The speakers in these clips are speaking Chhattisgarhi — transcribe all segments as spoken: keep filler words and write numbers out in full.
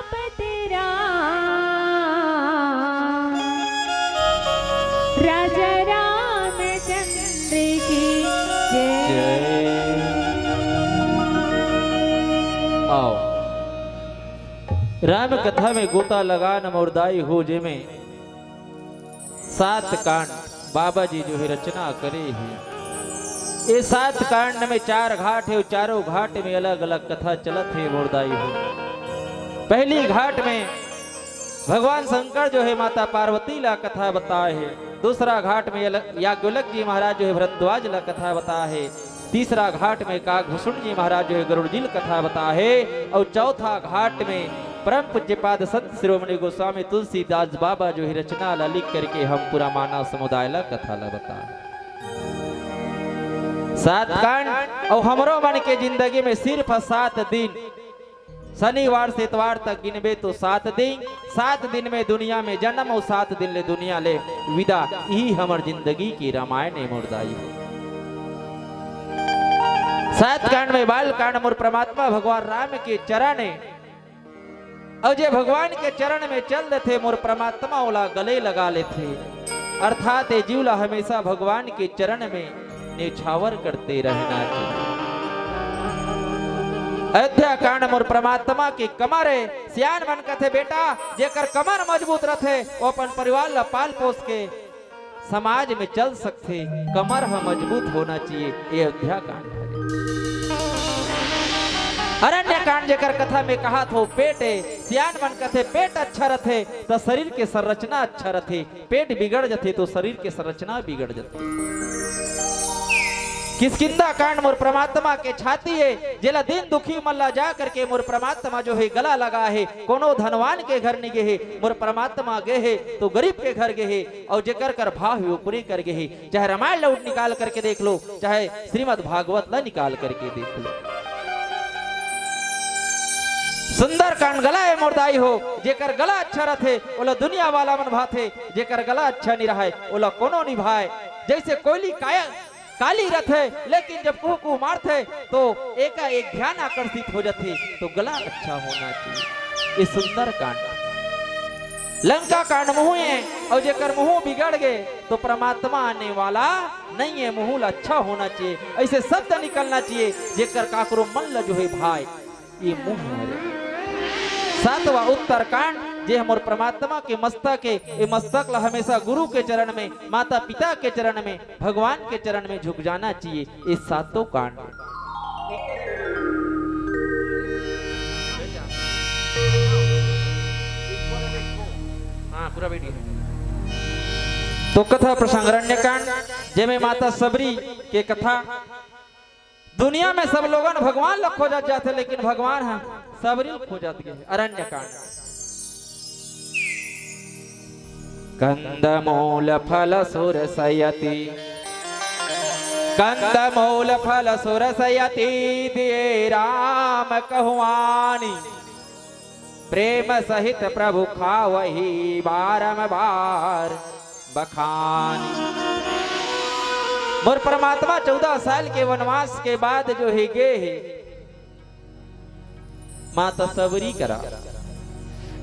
पति राम, राजा रामचंद्र की जय। जय। आओ, राम कथा में गोता लगान मोर दाई हो, जेमे सात कांड बाबा जी जो है रचना करे हे। ये सात कांड में चार घाट हे, चारों घाट में अलग-अलग कथा चलत हे मोर दाई हो। पहली घाट में भगवान शंकर जो है माता पार्वती ला कथा बताए हे, दूसरा घाट में यल-, याज्ञवल्क्य जी महाराज जो है भरद्वाज ला कथा बताए हे, तीसरा घाट में काकभूषण जी महाराज जो है गरुड़ जी ल कथा बताए हे, और चौथा घाट में परम पूज्यपाद संत शिरोमणि गोस्वामी तुलसीदास बाबा जो है रचना ला लिख करके हम पूरा मानव समुदाय ला कथा ला बताए। सात कांड, और हमरो मन के जिंदगी में सिर्फ सात दिन, शनिवार से इतवार तक गिनबे तो सात दिन, सात दिन में दुनिया में जन्म और सात दिन ले दुनिया ले विदा, यही हमर जिंदगी की रामायण हे मोर दाई हो। सात कांड में बाल कांड मोर परमात्मा भगवान राम के चरण हे, और जे भगवान के चरण में चल देथे मोर परमात्मा ओला गले लगा लेथे, अर्थात ये जीव ला हमेशा भगवान के चरण में नेछावर करते रहना चाहिए। अयोध्या कांड मोर परमात्मा के कमर हे। सियान मन कथे, बेटा, जेकर कमर मजबूत रथे, वो अपन परिवार ला पाल पोस के समाज में चल सकथे। कमर ह मजबूत होना चाहिए। ये अयोध्या कांड हे। अरण्य कांड जेकर कथा में कहा थो, पेट हे। सियान मन कथे, पेट अच्छा रथे, त शरीर के संरचना अच्छा रथे। पेट बिगड़ जथे तो शरीर के संरचना बिगड़ जथे। किष्किंधा कांड मोर परमात्मा के छाती हे, जेला दीन दुखी मन ला जा करके मोर परमात्मा जो हे गला लगा हे। कोनो धनवान के घर नहीं गे हे, मोर परमात्मा गे हे तो गरीब के घर गे हे, और जेकर कर भाव हे ओकरे कर गे हे। चाहे रामायण ला उठ निकाल करके देख लो, चाहे श्रीमद् भागवत ला निकाल करके देख लो। सुंदर कांड गला हे मोर दाई हो, जेकर गला अच्छा रथे, ओला दुनिया वाला मन भाथे, जेकर गला अच्छा नहीं रहे, ओला कोनो नहीं भाए। जैसे कोयली काया, काली रथे, लेकिन जब कुहू कुहू मारथे, तो एका एक ध्यान आकर्षित हो जाथे, तो गला अच्छा होना चाहिए। ये सुंदर कांड। लंका कांड मुहूं हे, और जेकर मुहूं बिगड़ गे, तो परमात्मा आने वाला नहीं हे। मुहूं ला अच्छा होना चाहिए, ऐसे शब्द निकलना चाहिए, जेकर काकरो मन ला जो हे भाए, ये मुंह हरे। सातवां उत्तरकांड, जे हमर परमात्मा के मस्तक हे, ये मस्तक ला हमेशा गुरु के चरण में, माता पिता के चरण में, भगवान के चरण में झुक जाना चाहिए। ये सातों कांड। हाँ, पूरा बैठ गया। तो कथा प्रसंग अरण्य कांड, जेमे माता सबरी के कथा। दुनिया में सब लोगन भगवान ल खोजत जाथे, लेकिन भगवान ह सबरी ल खोजत गे। अरण्य कांड। कंदमूल फल सुरसयति, कंदमूल फल सुरसयति, दिए राम कहुआनी। प्रेम सहित प्रभु खावही बारंबार बखान। मोर परमात्मा चौदह साल के वनवास के बाद जो हे गे हे माता सबरी करा,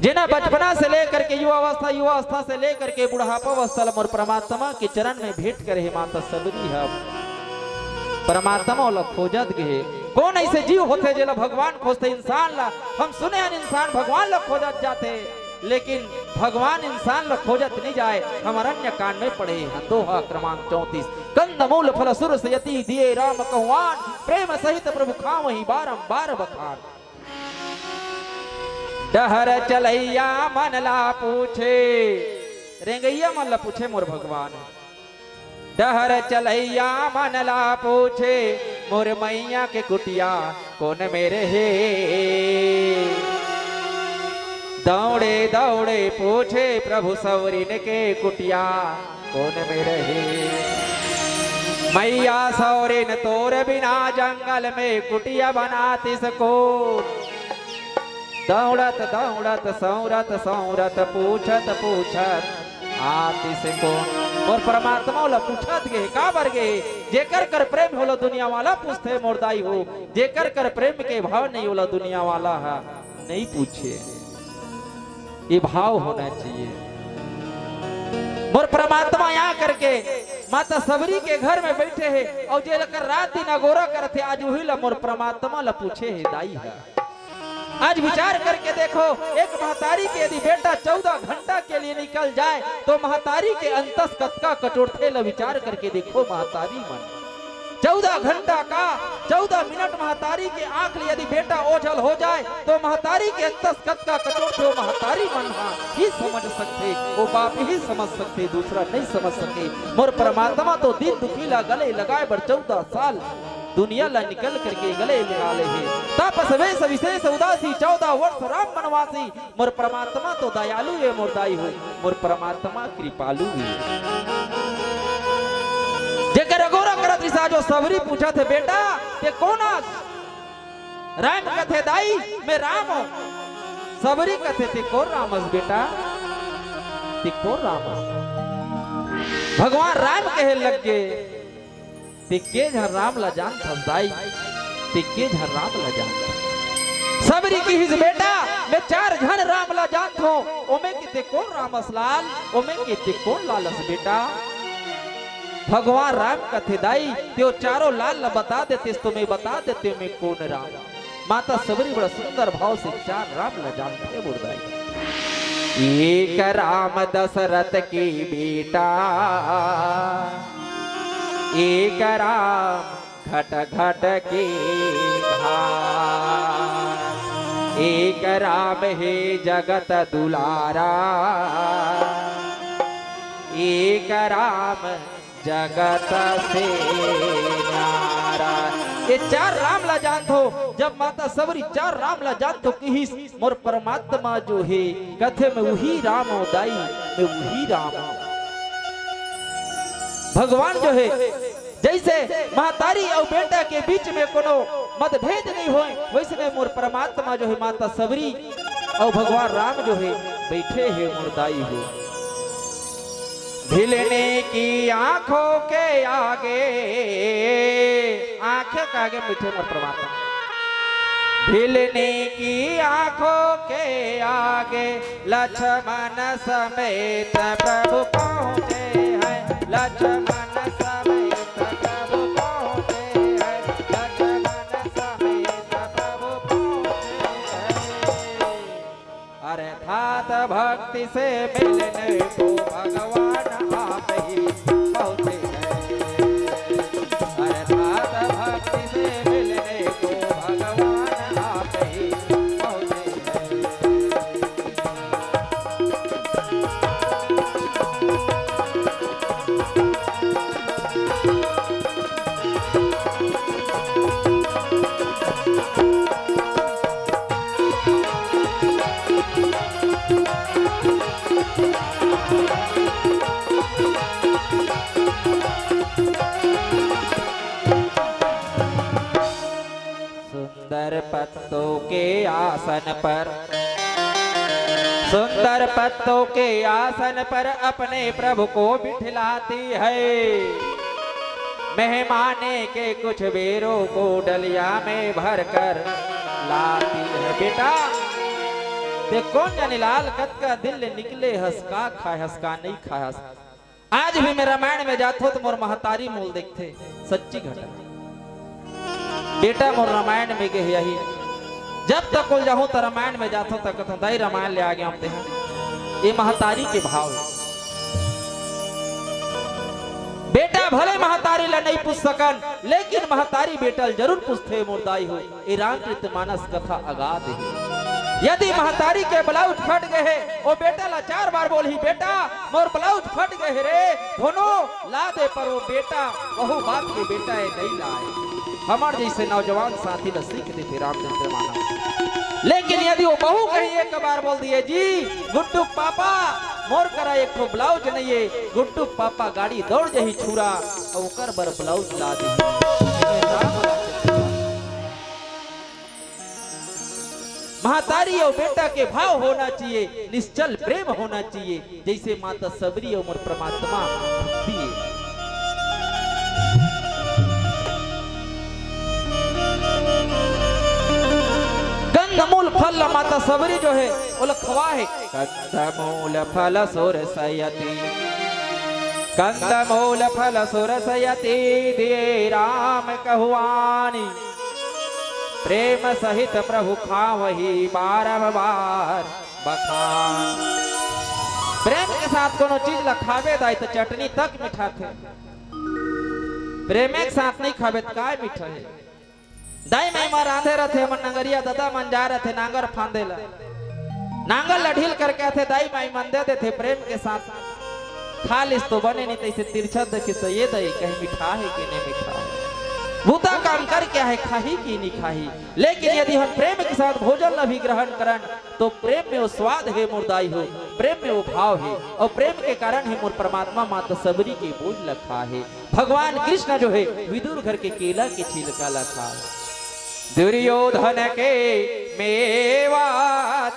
जेना बचपना से लेकर के युवा अवस्था, युवा अवस्था से लेकर के बुढ़ापा अवस्था ल मोर परमात्मा के चरण में भेंट करे हे माता सबरी ह। परमात्मा ओला खोजत गे हे। कौन ऐसे जीव होथे जेला भगवान खोजथे? इंसान ला हम सुने हन, इंसान भगवान ला खोजत जाथे, लेकिन भगवान इंसान ला खोजत नहीं जाए। हम अरण्य कांड में पढ़े हन, दोहा क्रमांक चौंतीस, कंदमूल फल सुरसयति, दिए राम कहुआन, प्रेम सहित प्रभु खावही बारंबार बखान। डहर चलैया मन ला पूछे, रेंगैया मन ला पूछे मोर भगवान। डहर चलैया मन ला पूछे, मोर मैया के कुटिया कोन मेर हे। दौड़े दौड़े पूछे प्रभु सौरिन के कुटिया कोन मेर हे। मैया सौरिन तोर बिना जंगल में कुटिया बनातिस कोन। दौड़त दौड़त सौरत सौरत पूछत पूछत आतिस कोन। मोर परमात्मा ओला पूछत गे, काबर गे? जेकर कर प्रेम हे ओला दुनिया वाला पूछथे मोर दाई हो, जेकर कर प्रेम के भाव नहीं ओला दुनिया वाला ह नहीं पूछे। ये भाव होना चाहिए। मोर परमात्मा यहाँ करके माता सबरी के घर में बैठे हे अउ जेकर रात दिन अगोरा करथे, आज वही ला मोर परमात्मा ला पूछे हे दाई ह। आज विचार करके देखो, एक महतारी के यदि बेटा चौदह घंटा के लिए निकल जाए तो महतारी के अंतस कतका कटोरथे ला विचार करके देखो महतारी मन। चौदह घंटा का चौदह मिनट महतारी के आंख ले यदि बेटा ओझल हो जाए तो महतारी के अंतस कतका कटोरथे, वो महतारी मन हा ही समझ सकथे, वो बाप ही समझ सकथे, दूसरा नहीं समझ सके। मोर परमात्मा तो दीन दुखी ला गले लगाए बर चौदह साल दुनिया ला निकल करके गले लगा ले हे। तप सवेश विशेष उदासी चौदह वर्ष राम वनवासी। मोर परमात्मा तो दयालु हे मोर दाई हो, मोर परमात्मा कृपालु हे। जेकर अगोरा करत रिहिस आज वो सबरी पूछत हे, "बेटा, ते कोन अस?" राम कथे, "दाई, मैं राम हूँ।" सबरी कथे, "ते कोन राम अस बेटा? ते कोन राम अस?" भगवान राम कहे लग गे, "ते के झन राम ला जानथस दाई, ते के झन राम ला जानथस।" सबरी किहिस, "बेटा, मैं चार झन राम ला जानथों, ओमे के ते कोन राम अस लाल, ओमे के ते कोन लाल अस बेटा?" भगवान राम कथे, "दाई, ते वो चारों लाल ला बता देतेस तो मैं बता देतेंव मैं कोन राम।" माता सबरी बड़ा सुंदर भाव से चार राम ला जानथे मोर दाई। एक राम दशरथ के बेटा, एक राम घट घट के घाट, एक राम हे जगत दुलारा, एक राम जगत से न्यारा। ये चार राम ला जानथो। जब माता सबरी चार राम ला जानथो किहिस, मोर परमात्मा जो हे, कथे, "मैं उही राम हूँ दाई, मैं उही राम हूँ।" भगवान जो हे, जैसे महतारी अउ बेटा के बीच में कोनो मतभेद नहीं होय, वैसने मोर परमात्मा जो हे, माता सबरी अउ भगवान राम जो हे, बैठे हे मोर दाई हो। भिलनी की आंखों के आगे, आंखों के आगे बैठे मोर परमात्मा। भिलनी की आंखों के आगे लक्ष्मण समेत प्रभु पहुँचे हैं, लक्ष्मण समेत प्रभु पहुँचे हैं, लक्ष्मण समेत प्रभु पहुँचे हैं। अर्थात भक्ति से मिलने को भगवान आप ही पहुँचे हैं। अर्थात भक्ति से मिलने को भगवान आप ही पहुँचे हैं। सुंदर पत्तों के आसन पर, सुंदर पत्तों के आसन पर अपने प्रभु को बिठलाती है। मेहमाने के कुछ बेरों को डलिया में भरकर लाती है। बेटा, ते कोन जाने लाल कतका दिन ले निकले हस, का खाए हस, का नहीं खाए हस। आज भी मैं रामायण में जाथों त मोर महतारी मोला देखथे, सच्ची घटना। बेटा मोर रामायण में गे हे, यही जब तक ओल जाहूं त रामायण में जाथों त कथों, "दाई रामायण ले आ गे हम तेहा।" ये महतारी के भाव हे। बेटा भले महतारी ला नहीं पूछ सकन, लेकिन महतारी बेटा ल जरूर पूछथे, "मोर दाई हो।" ये रामचरित मानस कथा अगाध हे। यदि महतारी के ब्लाउज फट गे हे, ओ बेटा ला चार बार बोलही, "बेटा, मोर ब्लाउज फट गे हे रे, धोनो ला दे," पर ओ बेटा, वहू बात के बेटा ए नइ लाय। हमर जइसे नौजवान साथी ला सीख देथे रामचरित मानस। लेकिन यदि ओ बहू कहीं एक बार बोल दिए, "जी, गुड्डू पापा, मोर करा एक ठो ब्लाउज नइये," गुड्डू पापा गाड़ी दौड़ जही छुरा, अउ ओकर बर ब्लाउज ला देही। महतारी अउ बेटा के भाव होना चाहिए, निश्चल प्रेम होना चाहिए, जइसे माता सबरी अउ मोर परमात्मा भक्ति हे। गंध मूल फल ला माता सबरी जो हे, ओला खवा हे। कंदमूल फल सुरसयति, कंदमूल फल सुरसयति, दिए राम कहु आनि। प्रेम सहित प्रभु खावही बारंबार बखान। प्रेम के साथ कोनो चीज ला खाबे दाई, त चटनी तक मिठाथे। प्रेमे के साथ नहीं खाबे, त काय मिठाही? दाई माई मन रांधे रथे, हमर नंगरिया ददा मन जाय रथे नांगर फांदे ला। नांगर ला ढील करके आथे, दाई माई मन दे देथे प्रेम के साथ। खा लिस तो बने, नहीं तइसे तिरछा देखिस तो ये दाई कहीं मिठाही कि नहीं मिठाही। बूता काम करके आहे, खाही कि नहीं खाही। लेकिन यदि हम प्रेम के साथ भोजन ला भी ग्रहण करन, तो प्रेम में वो स्वाद हे मोर दाई हो, प्रेम में वो भाव हे, और प्रेम के कारण हे मोर परमात्मा माता सबरी के भोज ला खाहे। भगवान कृष्ण जो हे विदुर घर के केला के छिलका ला खाए। दुर्योधन के मेवा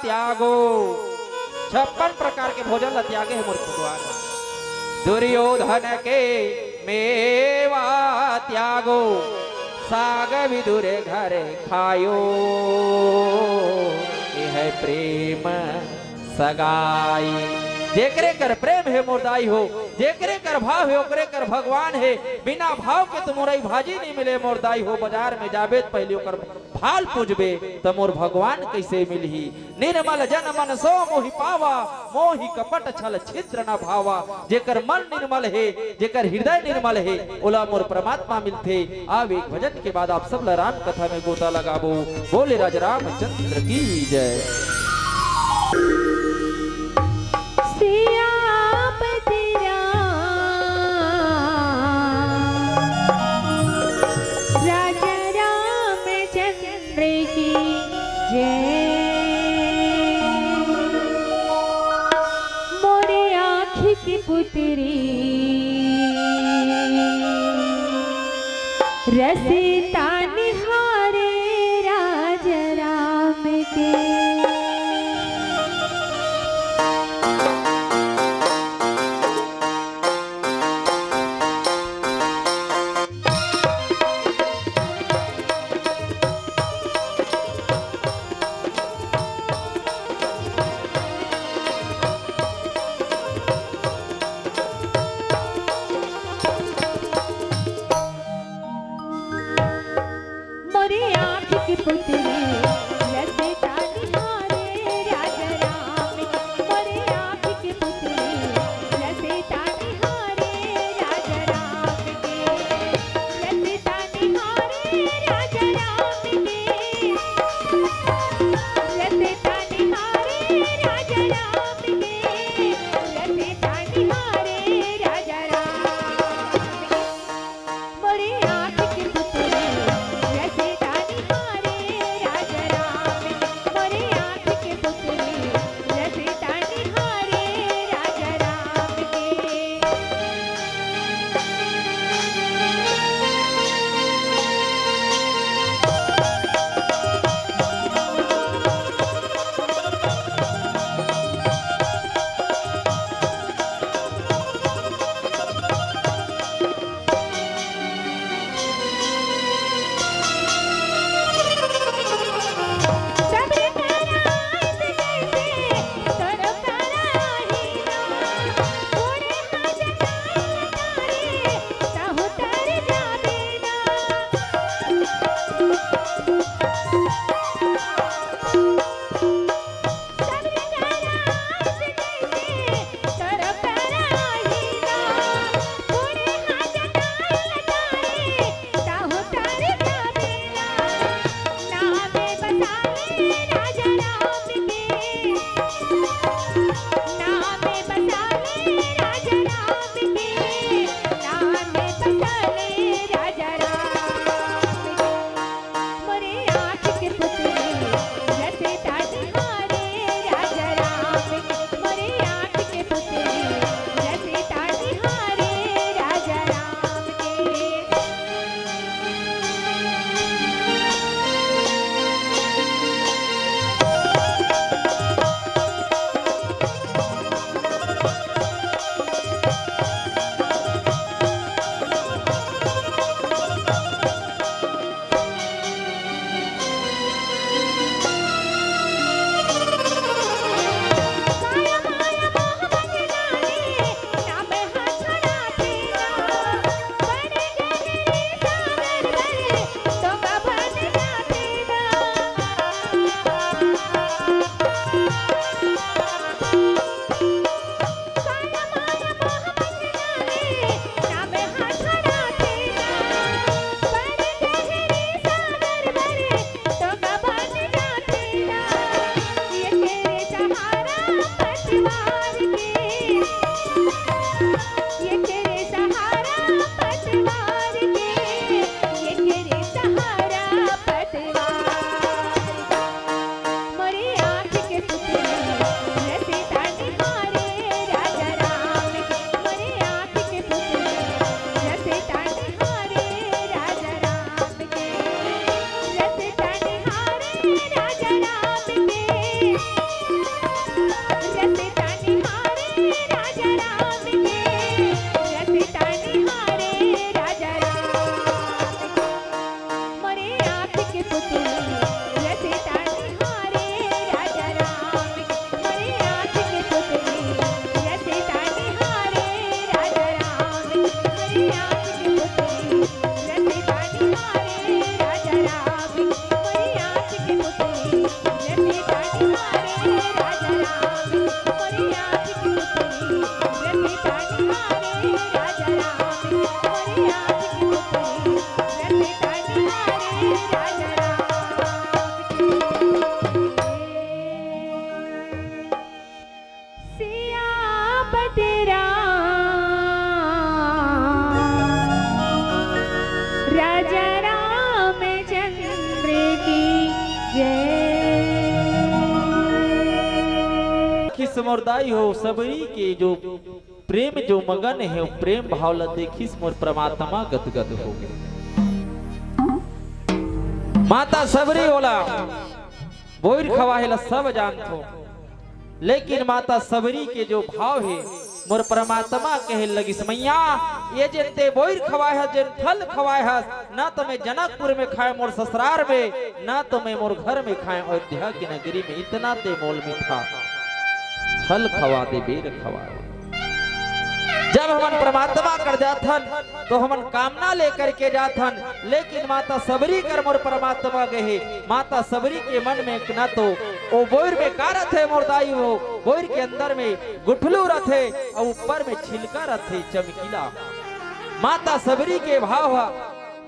त्यागो, छप्पन प्रकार के भोजन ला त्यागे हे मोर भगवान। दुर्योधन के मेवा त्यागो, साग विदुर घर खायो, ये है प्रेम सगाई। जेकरे कर प्रेम हे मोर दाई हो, जेकरे कर भाव हे, ओकरे कर भगवान हे। बिना भाव के तो मुरई भाजी नहीं मिले मोर दाई हो। बाजार में जाबे त पहली ओकर भाल पूजबे, त मोर भगवान कैसे मिलही? निर्मल जन मन सो मोहि पावा, मोहि कपट छल छिद्र न भावा। जेकर मन निर्मल हे, जेकर हृदय निर्मल हे, ओला मोर परमात्मा मिलथे। आव एक भजन के बाद आप सब ला राम कथा में गोता लगाबो। बोले राजा रामचंद्र की जय। सियापति राम, राजा रामचंद्र की जय। मोरे आँखी की पुतरी रसिता निहारे राज राम के। सियापति राम, राजा रामचंद्र की जय। खिस मोर दाई हो, सबरी के जो प्रेम जो मगन हे, प्रेम भाव ला देखिस मोर परमात्मा गदगद हो गे। माता सबरी ओला बोइर खवाहे ला सब जानथो, लेकिन माता सबरी के जो भाव हे, मोर परमात्मा कहे लगिस, "मैया, ये जेन ते बोइर खवाए हस, जेन फल खवाए हस, ना तो मैं जनकपुर में खाए मोर ससुरार में, ना तो मैं मोर घर में खाए अयोध्या की नगरी में, इतना ते मोल मीठा फल खवा दे, बेर खवा दे।" जब हमन परमात्मा कर जाथन, तो हमन कामना लेकर के जाथन, लेकिन माता सबरी कर मोर परमात्मा गे हे। माता सबरी के मन में ना तो ओ बोइर में का रथे मोर दाई हो, बोइर के अंदर में गुठलू रथे अउ ऊपर में छिलका रथे चमकीला। माता सबरी के भाव ह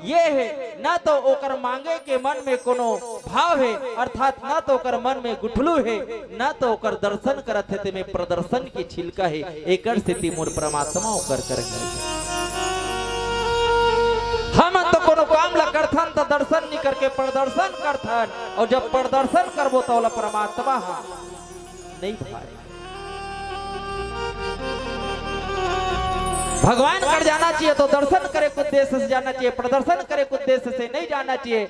ये हे, ना तो ओकर मांगे के मन में कोनो भाव हे, अर्थात ना तो ओकर मन में गुठलू हे, ना तो ओकर दर्शन करत हे, तेमे प्रदर्शन के छिलका हे। एकर सेती मोर परमात्मा ओकर कर गे। हमन तो कोनो काम ला करथन त दर्शन नी करके प्रदर्शन करथन, अउ जब प्रदर्शन करबो त ओला परमात्मा ह नहीं भाए। भगवान कर जाना चाहिए तो दर्शन करे के उद्देश्य से जाना चाहिए, प्रदर्शन करे के उद्देश्य से नहीं जाना चाहिए।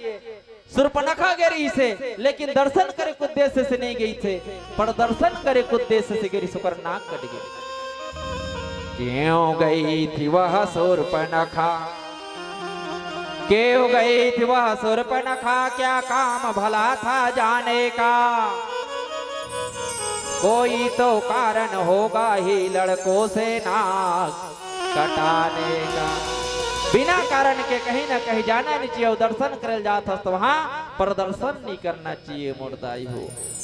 सूर्पनखा गे रहिसे, लेकिन दर्शन करे के उद्देश्य से नहीं गई थे, प्रदर्शन करे के उद्देश्य से गे रहिसे, ओकर नाक कट गे। क्यों गई थी वह सूर्पनखा, क्यों गई थी वह सूर्पनखा, क्या काम भला था जाने का? कोई तो कारण होगा ही लड़कों से नाक कटाने का। बिना कारण के कहीं ना कहीं जाना नहीं चाहिए। अउ दर्शन करल जात हस तो वहाँ प्रदर्शन नहीं करना चाहिए मोर दाई हो।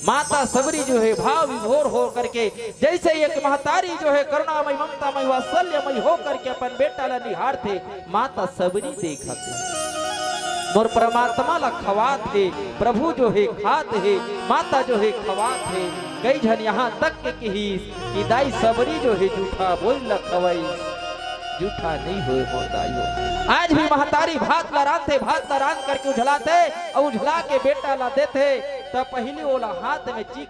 माता सबरी जो है भाव विभोर हो करके, जैसे एक महतारी जो है करुणामय, ममतामय, वात्सल्यमय हो करके अपन बेटा ला निहारथे, माता सबरी देखत हे, मोर परमात्मा ला खवात हे, प्रभु जो हे खात हे, माता जो हे खवात हे। कई झन यहाँ तक के किहिस कि दाई सबरी जो हे जूठा बोइर ला खवाइस, जूठा नहीं होय मोर दाई हो। आज भी महतारी भात ला रांधथे, भात ला रांध करके उझलाथे अउ उझला के बेटा ला देथे, त पहिली ओला हाथ में चीख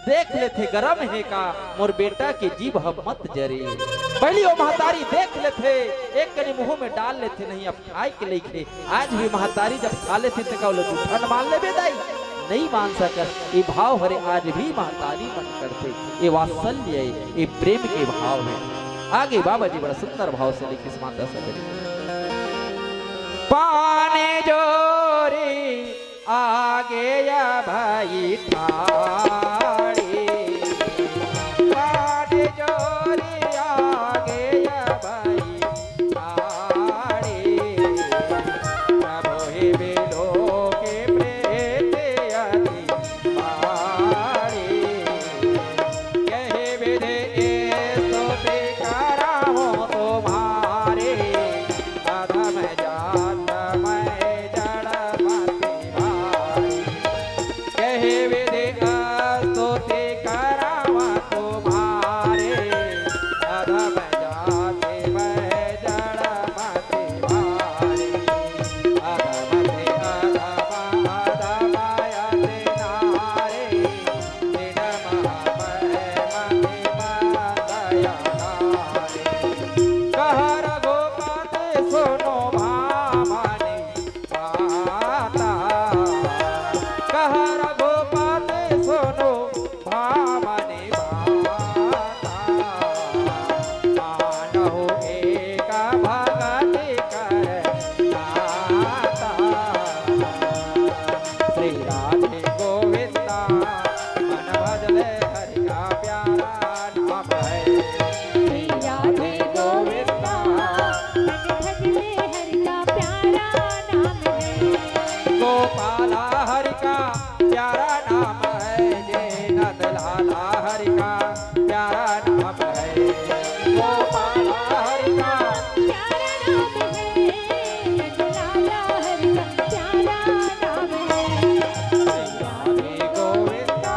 देख लेथे गरम हे का, मोर बेटा के जीभ ह मत जरे। पहिली ओ महतारी देख लेथे, एक कनी मुंह में डाल लेथे, नहीं अब खाए के लइक हे। आज भी महतारी जब खा लेथे त का ओला जूठा न मान लेबे दाई? नहीं मान सकत। ये भाव हरे आज भी महतारी मन करथे। ये वात्सल्य हे, ये प्रेम के भाव हे। आगे बाबा जी बड़ा सुंदर भाव से लिखिस माता सबरी। पानी जोरी आगे या भाई ठाड़ी, पानी जोरी आगे या भाई ठाड़ी। प्रभु ही बिलो के प्रेत अति बाड़ी। यही विधि स्तुति कराहूँ तुम्हारी, अधम जात मैं जड़ मति भारी। यही विधि स्तुति करावँ तुम्हारी, अधम जाति मैं जड़ मति भारी। अधम से अधम अधम अति नारी, दृढ़ महा मैं मति मंद अधारी। कह रघुपति सुनो भामनी बाता। कह रघुपति सुनो भामनी बाता। मानहु एक भगति कर नाता। श्री राधे गोविंदा मन भजले हरि का प्यारा नाम है। श्री राधे गोविंदा मन भजले हरि का प्यारा नाम है। गोपाला हरि का प्यारा नाम है, जे नंद लाल हरि का प्यारा नाम है, गोपाल हरि का प्यारा नाम है, राजा हरि का प्यारा नाम है। श्री राधे गोविंदा,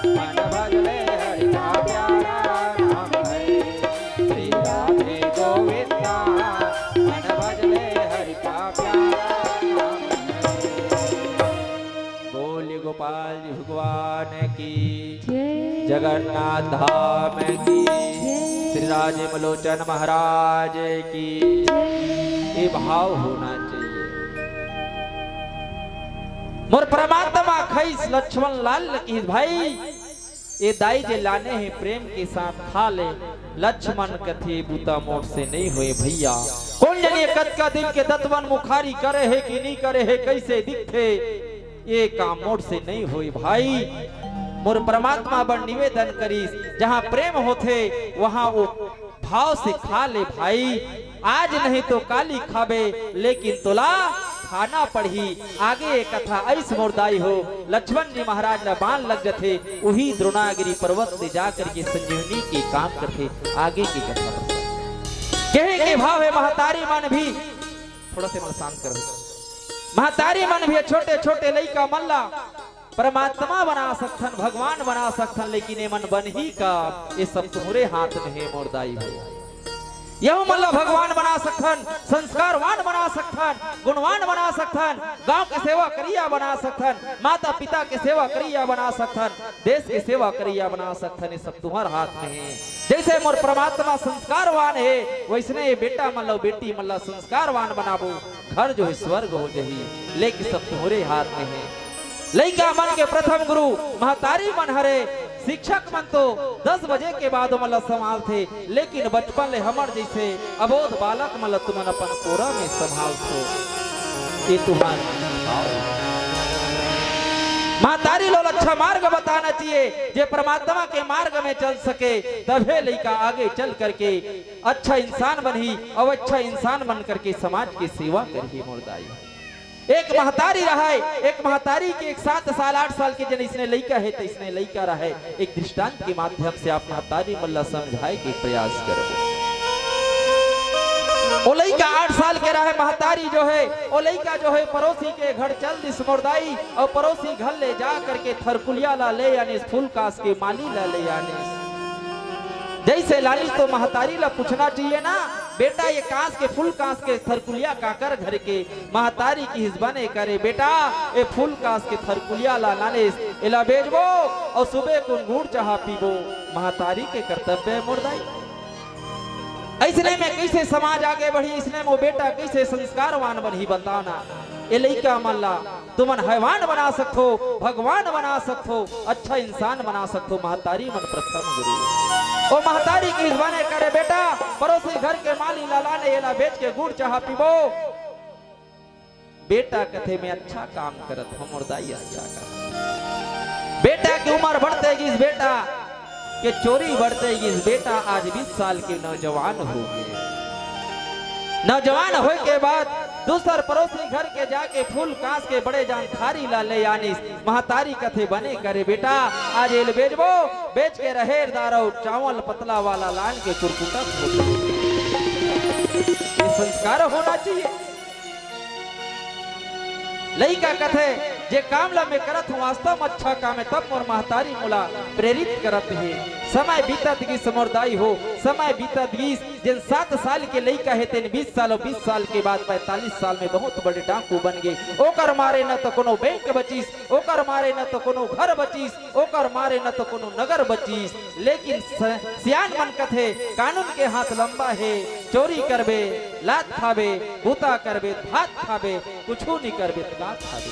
मन भजले हरि का प्यारा नाम है। श्री राधे गोविंदा, मन भजले हरि का प्यारा नाम है। बोलिए गोपाल जी भगवान की, जय। जगन्नाथ धाम की, जय। श्री राजीव लोचन महाराज की, जय। ये भाव होना चाहिए। मोर परमात्मा खइस लक्ष्मण लाल ल किहिस, भाई, ये दाई जे लाने हे प्रेम के साथ खा ले। लक्ष्मण कथे, बूता मोर से नहीं होए भैया। कोन जनी कतका दिन के दतवन मुखारी करे हे कि नहीं करे हे, कैसे दिखथे, ये काम मोर से नहीं होए भाई। मोर परमात्मा बर निवेदन करिस, जहाँ प्रेम होथे वहाँ वो भाव से खा ले भाई। आज नहीं तो काली खाबे, लेकिन तोला खाना पड़ही। आगे ये कथा अइस मोर दाई हो, लक्ष्मण जी महाराज ला बाण लग जथे, उही द्रोणागिरी पर्वत से जा करके संजीवनी के काम करथे। आगे की कथा कहे के भाव हे, महतारी मन भी, थोड़ा से मन शांत करो। महतारी मन भी छोटे छोटे लइका मन ला परमात्मा बना सकथन, भगवान बना सकथन, लेकिन ये मन बनही का? ये सब तुम्हरे हाथ में हे मोर दाई हो। यहू मन ला भगवान बना सकथन, संस्कारवान बना सकथन, गुणवान बना सकथन, गांव के सेवा करिया बना सकथन, माता पिता के सेवा करिया बना सकथन, देश के सेवा करिया बना सकथन। ये सब तुम्हर हाथ में हे। जैसे मोर परमात्मा संस्कारवान हे, वैसने ये बेटा मन ला, बेटी मन ला संस्कारवान बनाबो, घर जो हे स्वर्ग हो जही। लेकिन सब तुम्हरे हाथ में हे। लइका मन के प्रथम गुरु महतारी मन हरे, शिक्षक मन तो दस बजे के बाद ओमन ला संभालथे, लेकिन बचपन ले हमर जैसे अबोध बालक मन ला तुमन अपन कोरा में संभालथो। ये तुम्हार महतारी ला अच्छा मार्ग बताना चाहिए, जे परमात्मा के मार्ग में चल सके, तभे लइका आगे चल करके अच्छा इंसान बनही, अउ अच्छा इंसान बन करके समाज के सेवा करही मोर दाई। एक महतारी रहय, एक महतारी के एक सात साल, आठ साल के जन इसने लइका हे, त इसने लइका रहय। एक दृष्टांत के माध्यम से आप महतारी मन ला समझाए के प्रयास करबो। ओ लइका आठ साल के रहय, महतारी जो हे, ओ लइका जो हे, पड़ोसी के घर चल दिस मोर दाई, अउ पड़ोसी घर ले जा करके थरकुलिया ला ले आनिस, फूल कास के माली ला ले आनिस। जैसे लानिस तो महतारी ला पूछना चाहिए ना, बेटा ये कास के फूल कास के थरकुलिया काकर घर के? महतारी किहिस बने करे बेटा, ए फूल कास के थरकुलिया ला लानेस, एला बेचबो अउ सुबह कुन गुड़ चाहा पीबो। महतारी के कर्तव्य हे मोर दाई। अइसने में कइसे समाज आगे बढ़ही, अइसने में ओ बेटा कइसे संस्कारवान बनही, बताओ ना। ए लइका मन ला तुमन हैवान बना सकथो, भगवान बना सकथो, अच्छा इंसान बना सकथो। महतारी मन प्रथम गुरु। ओ महतारी किहिस बने करे बेटा, पड़ोसी घर के माली ला लाने, एला बेच के गुड़ चाहा पीबो। बेटा कथे, मैं अच्छा काम करत हंव मोर दाई, अच्छा काम। बेटा के उमर बढ़ते गिस, बेटा के चोरी बढ़ते गिस, बेटा आज बीस साल के नौजवान हो गे। नौजवान होय के बाद दूसर पड़ोसी घर के जाके फूल कास के बड़े जान थारी ला ले आनिस। महतारी कथे, बने करे बेटा, आज एल बेचबो, बेच के रहेर दार अउ चावल पतला वाला लान के कुरकुटा खो। ये संस्कार होना चाहिए। लइका कथे, जे काम ला मैं करत हंव, वास्तव में अच्छा काम हे, तब मोर महतारी मोला प्रेरित करत हे। समय बीतत गिस मोर दाई हो, समय बीतत गिस। जेन सात साल के लइका हे, तेन बीस साल, अउ बीस साल के बाद पैंतालीस साल में बहुत बड़े डाकू बन गे। ओकर मारे न तो कोनो बैंक बचिस, ओकर मारे न तो कोनो घर बचिस, ओकर मारे न तो कोनो नगर बचिस। लेकिन स-, सियान मन कथे, कानून के हाथ लंबा हे, चोरी करबे, लात खाबे, बूता करबे, भात खाबे, कुछु नी करबे, त का खाबे?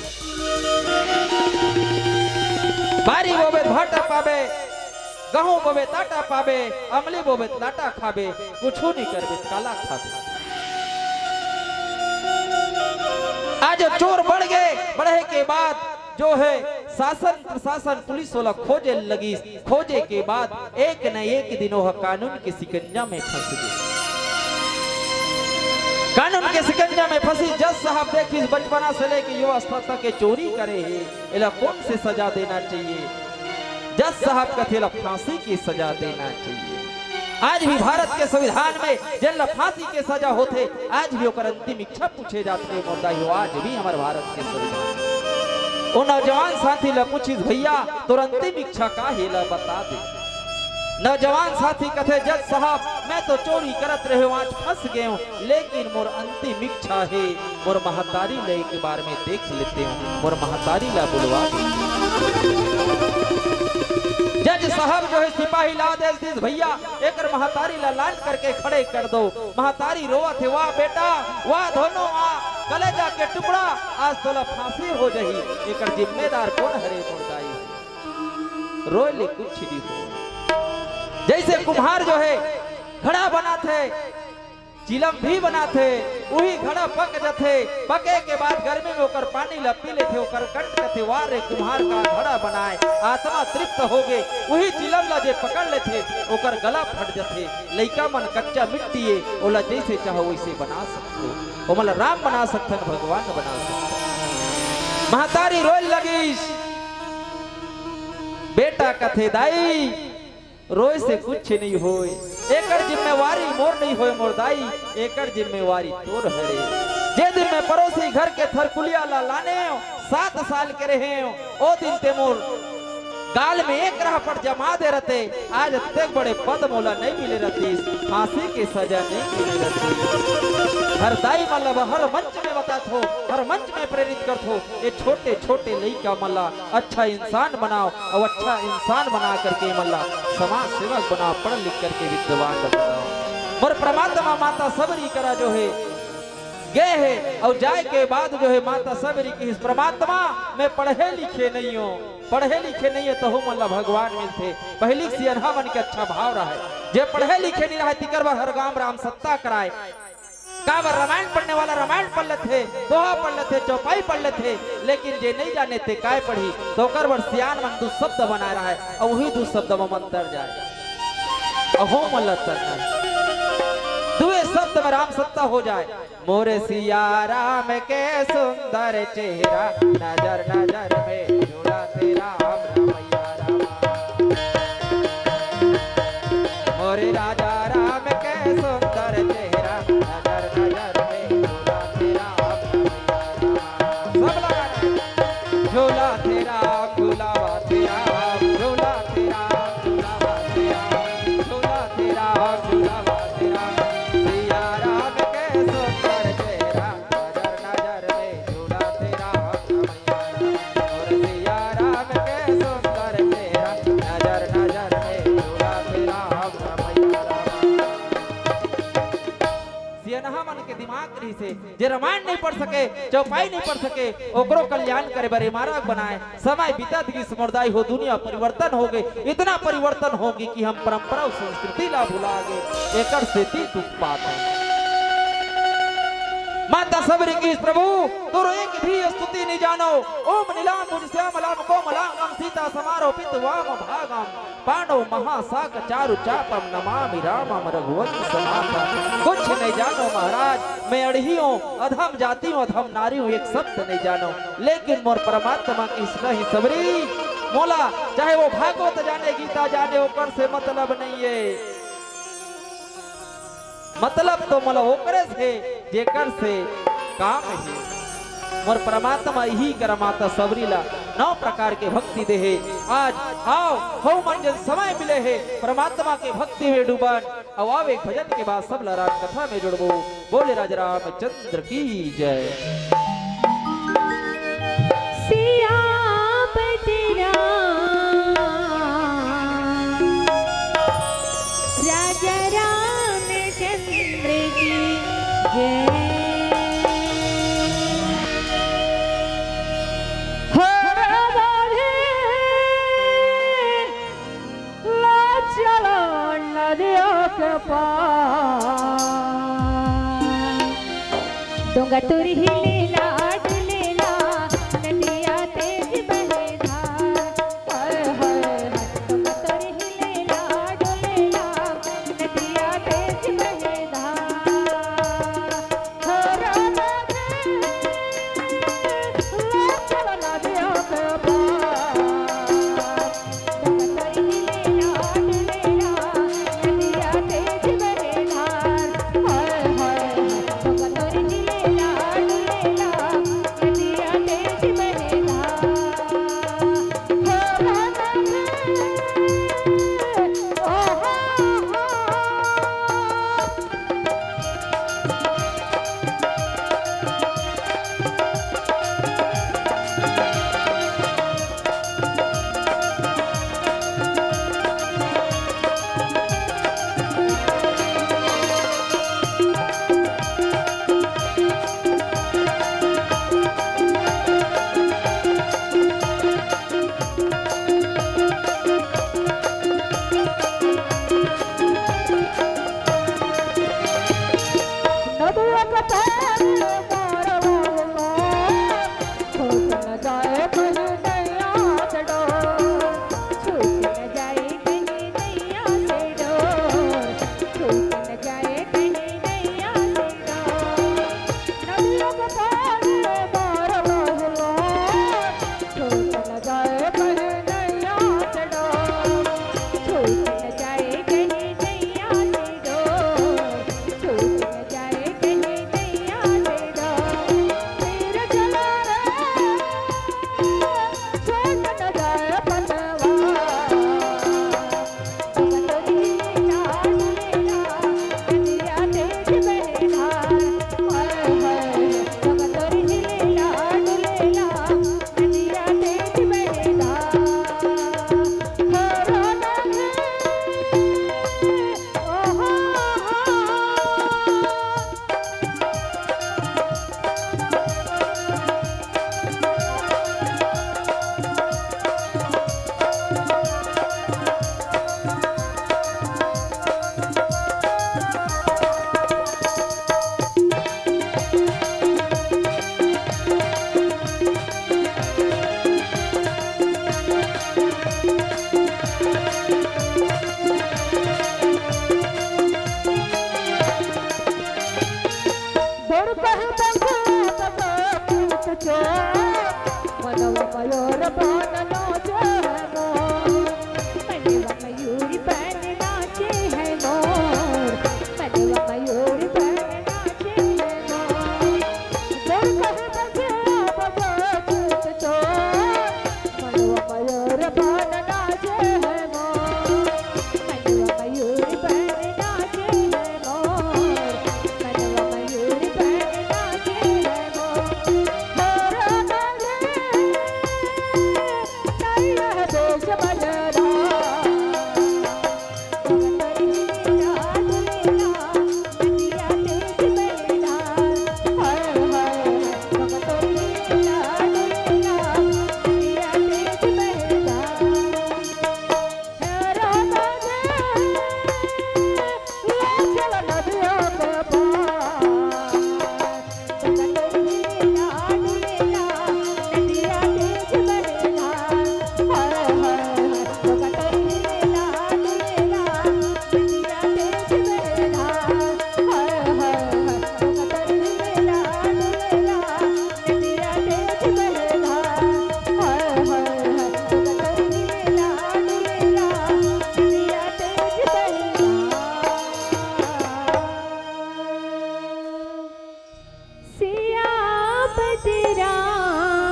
बारी बोबे, त भाटा पाबे, गहूं बोबे, त आटा पाबे, अमली बोबे, त लाटा खाबे, कुछु नी करबे, त काला खाबे? आज चोर बढ़ गे, बढ़े के बाद जो हे शासन प्रशासन पुलिस वाला खोजे लगिस, खोजे के बाद एक न एक दिन ओह कानून के शिकंजा में फंस गे। कानून के शिकंजा में फंसिस। जज साहब देखिस, बचपना से लेके युवा अवस्था तक के चोरी करे हे, एला कौन से सजा देना चाहिए? जज साहब कथे ला फांसी के सजा देना चाहिए। आज भी भारत के संविधान में जेन ला फांसी के सजा होथे, आज भी ओकर अंतिम इच्छा पूछे जाथे, मोर दाई हो, आज भी हमर भारत के संविधान। ओ नौजवान साथी ला पूछिस, "भैया, तोर अंतिम इच्छा का हे, ला बता दे।" नौजवान साथी कथे, "जज साहब, मैं तो चोरी करत रहेंव, आज फंस गेंव, लेकिन मोर अंतिम इच्छा हे, मोर महतारी ला एक बार में देख लेतेंव, मोर महतारी ला बुलवा दे।" जज साहब जो हे सिपाही ला आदेश दिस, "भैया, एकर महतारी ला लान करके खड़े कर दो।" महतारी रोवत हे, "वाह बेटा, वाह धोनो, वाह कलेजा के टुकड़ा, आज तोला फांसी हो जाही, एकर जिम्मेदार कोन हरे मोर दाई?" रोए ले कुछ नहीं हो। जैसे कुम्हार जो हे घड़ा बनाथे, चिलम भी बनाथे, उही घड़ा पक जथे। पके के बाद गर्मी में ओकर पानी ला पी लेथे, ओकर कंठ कथे, "वाह रे कुम्हार का घड़ा बनाए, आत्मा तृप्त होगे।" उही चिलम ला जे पकड़ लेथे, ओकर गला फट जथे। लइका मन कच्चा मिट्टी ए, ओला जैसे चाहो वैसे बना सकथो, ओमन ला राम बना सकथन, भगवान बना सकथन। महतारी रोए लगिस, बेटा कथे, "दाई, रोए से कुछ नहीं होय, एकर जिम्मेवारी मोर नहीं होय मोर दाई, एकर जिम्मेवारी तोर हरे।" जे दिन मैं पड़ोसी घर के थरकुलिया ला लानेंव, सात साल के रहेंव, ओ दिन ते मोर गाल में एक रहपट जमा दे रहते, आज अतेक बड़े पद मोला नहीं मिले रहतीस, फांसी के सजा नहीं मिले रहतीस। हर दाई मन ला हर मंच में बताथों, हर मंच में प्रेरित करथों, ये छोटे छोटे लइका मन ला अच्छा इंसान बनाओ, अउ अच्छा इंसान बना करके मन ला समाज सेवक बनाओ, पढ़ लिख करके विद्वान बनाओ। मोर परमात्मा माता सबरी करा जो हे गे हे, अउ जाए के बाद जो हे माता सबरी कहिस, "परमात्मा, मैं पढ़े लिखे नहीं हों, पढ़े लिखे नहीं हों, तहू मन ला भगवान मिलथे।" पहिली सियनहा मन के अच्छा भाव रहय, जे पढ़े लिखे नहीं रहय, तिकर बर हर गांव राम सत्ता कराय। काबर रामायण पढ़ने वाला रामायण पढ़ लेथे, दोहा पढ़ लेथे, चौपाई पढ़ लेथे, लेकिन जे नहीं जाने ते काय पढ़ही, तो ओकर बर सियान मन दू शब्द बनाए रहय, अउ उही दू शब्द म मंतर जाय। अहो मन ल तरना हे। दुए शब्द में राम सत्ता हो जाय। मोरे सिया राम के सुंदर चेहरा, नजर नजर में जुड़ा तेरा राम रमैया रामा। मोरे राजा राम के सुंदर चेहरा, नजर नजर में झूला तेरा हम रमैया रामा। सब लगा दे। झूला तेरा हम झूलावा तेरा हम, झूला तेरा हम झूलावा तेरा हम, झूला तेरा हम झूलावा तेरा हम। सिया राम के सुंदर चेहरा, नजर नजर में झूला तेरा हम रमैया रामा। मोर सिया राम के सुंदर चेहरा, नजर नजर में झूला तेरा हम रमैया रामा। सियनहा मन के दिमाग रहिसे, जे रामायण नहीं पढ़ सके, चौपाई नहीं पढ़ सके, ओकरो कल्याण करे बर ए मारग बनाय। समय बीतत गिस मोर दाई हो, दुनिया परिवर्तन होगे, इतना परिवर्तन होगे कि हम परंपरा अउ संस्कृति ला भुला गे। एकर सेती दुख पात हन। माता सबरी कहिस, "प्रभु, तोरो एक भी स्तुति नहीं जानों। ओम नीलांबुज श्यामलाम कोमलांगम सीता समारोपित वाम भागम।" पांडव महासाक चारु चापम नमामि रामम रघुवंश समापम। कुछ नहीं जानों महाराज, मैं अड़ही हों, अधम जाति हों, अधम नारी हों, एक शब्द नहीं जानों। लेकिन मोर परमात्मा कहिस नहीं सबरी, मोला चाहे वो भागवत जाने, गीता जाने, ओकर से मतलब नहीं हे। मतलब तो मोला ओकरे से, जेकर से काम हे। मोर परमात्मा इही करा माता सबरी ला नौ प्रकार के भक्ति दे हे। आज आओ, हऊ मन जेन समय मिले हे, परमात्मा के भक्ति में डूबन। अउ आओ, एक भजन के बाद सब ला राम कथा में जुड़बो। बोले राजा रामचंद्र की जय। सियापति राम, राजा रामचंद्र की जय। हो राधे, ला चलो नदिया के पार। डोंगा तुरही ले ला, डुले ला, नदिया तेज बहे धार। हाय, हाय, हाय। डोंगा तुरही ले ला, डुले ला, नदिया तेज बहे धार। हो राधे, ला चलो नदिया के पार। कौन नाचे है मोर, मनवा मयूरी बन नाचे है मोर, मनवा मयूरी बन नाचे है मोर। जोर कहे बजे बजे चुप चोर, मनवा मयूरी बन नाचे है मोर, मनवा मयूरी बन नाचे है मोर, मनवा मयूरी बन नाचे है मोर। सियापति राम,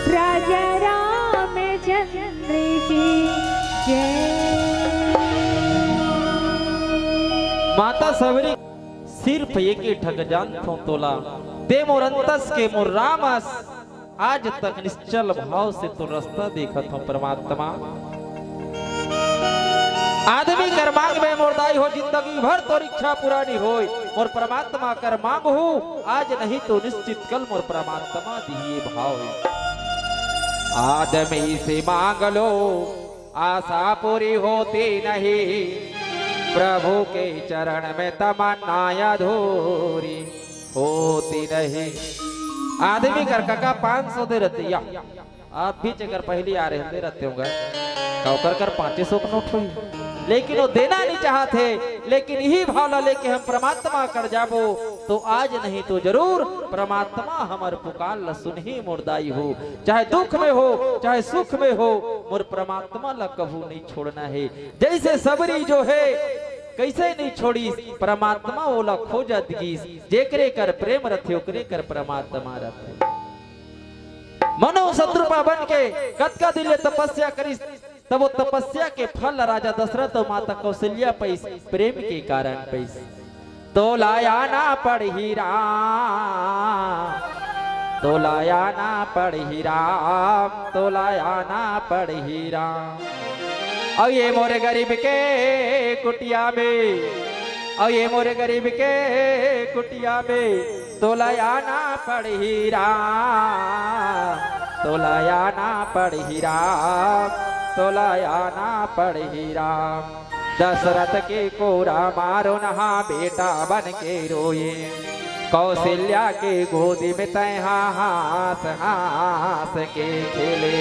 राजा रामचंद्र की जय। माता सबरी, सिर्फ एक ही ठक जानथों तोला, ते मोर अंतस के मोर रामस। आज तक निश्चल भाव से तो रास्ता देखत हूँ परमात्मा। आदमी कर मांग में मोर दाई हो, जिंदगी भर तोर इच्छा पूरा नहीं होय। मोर परमात्मा कर मांग हूँ, आज नहीं तो निश्चित कल मोर परमात्मा दिए भाव। आदमी से मांग लो, आशा पूरी होती नहीं, प्रभु के चरण में तमन्ना अधूरी होती नहीं। आदमी कर कका पाँच सौ दे रतिया, आप भी जेकर पहली आ रहे होंगे, रते होंगे, का ओकर कर पाँचे सौ के नोट होई, लेकिन वो देना नहीं चाहत हे। लेकिन यही भाव ला लेके हम परमात्मा कर जाबो, तो आज नहीं तो जरूर परमात्मा हमर पुकार ला सुनही मोर दाई हो। चाहे दुख में हो, चाहे सुख में हो, मोर परमात्मा ला कभू नहीं छोड़ना हे। जैसे सबरी जो हे, कैसे नहीं छोड़ीस, परमात्मा ओला खोजत गीस। जेकरे कर प्रेम रथे, ओकरे कर परमात्मा रथे। मनो शतरूपा बन के कतका दिन ले तपस्या करिस, तब वो तपस्या के फल राजा दशरथ अउ माता कौशल्या पइस, प्रेम के कारण पइस। तोला आना पड़ही राम, तोला आना पड़ही राम, तोला आना पड़ही राम। अउ ये मोर गरीब के कुटिया में, अउ ये मोर गरीब के कुटिया में, तोला आना पड़ही राम, तोला आना पड़ही राम, तोला आना पड़ही राम। दशरथ के कोरा मारो नहा बेटा बन के रोए, कौशल्या के गोदी में तैहा हंस हंस के खेले।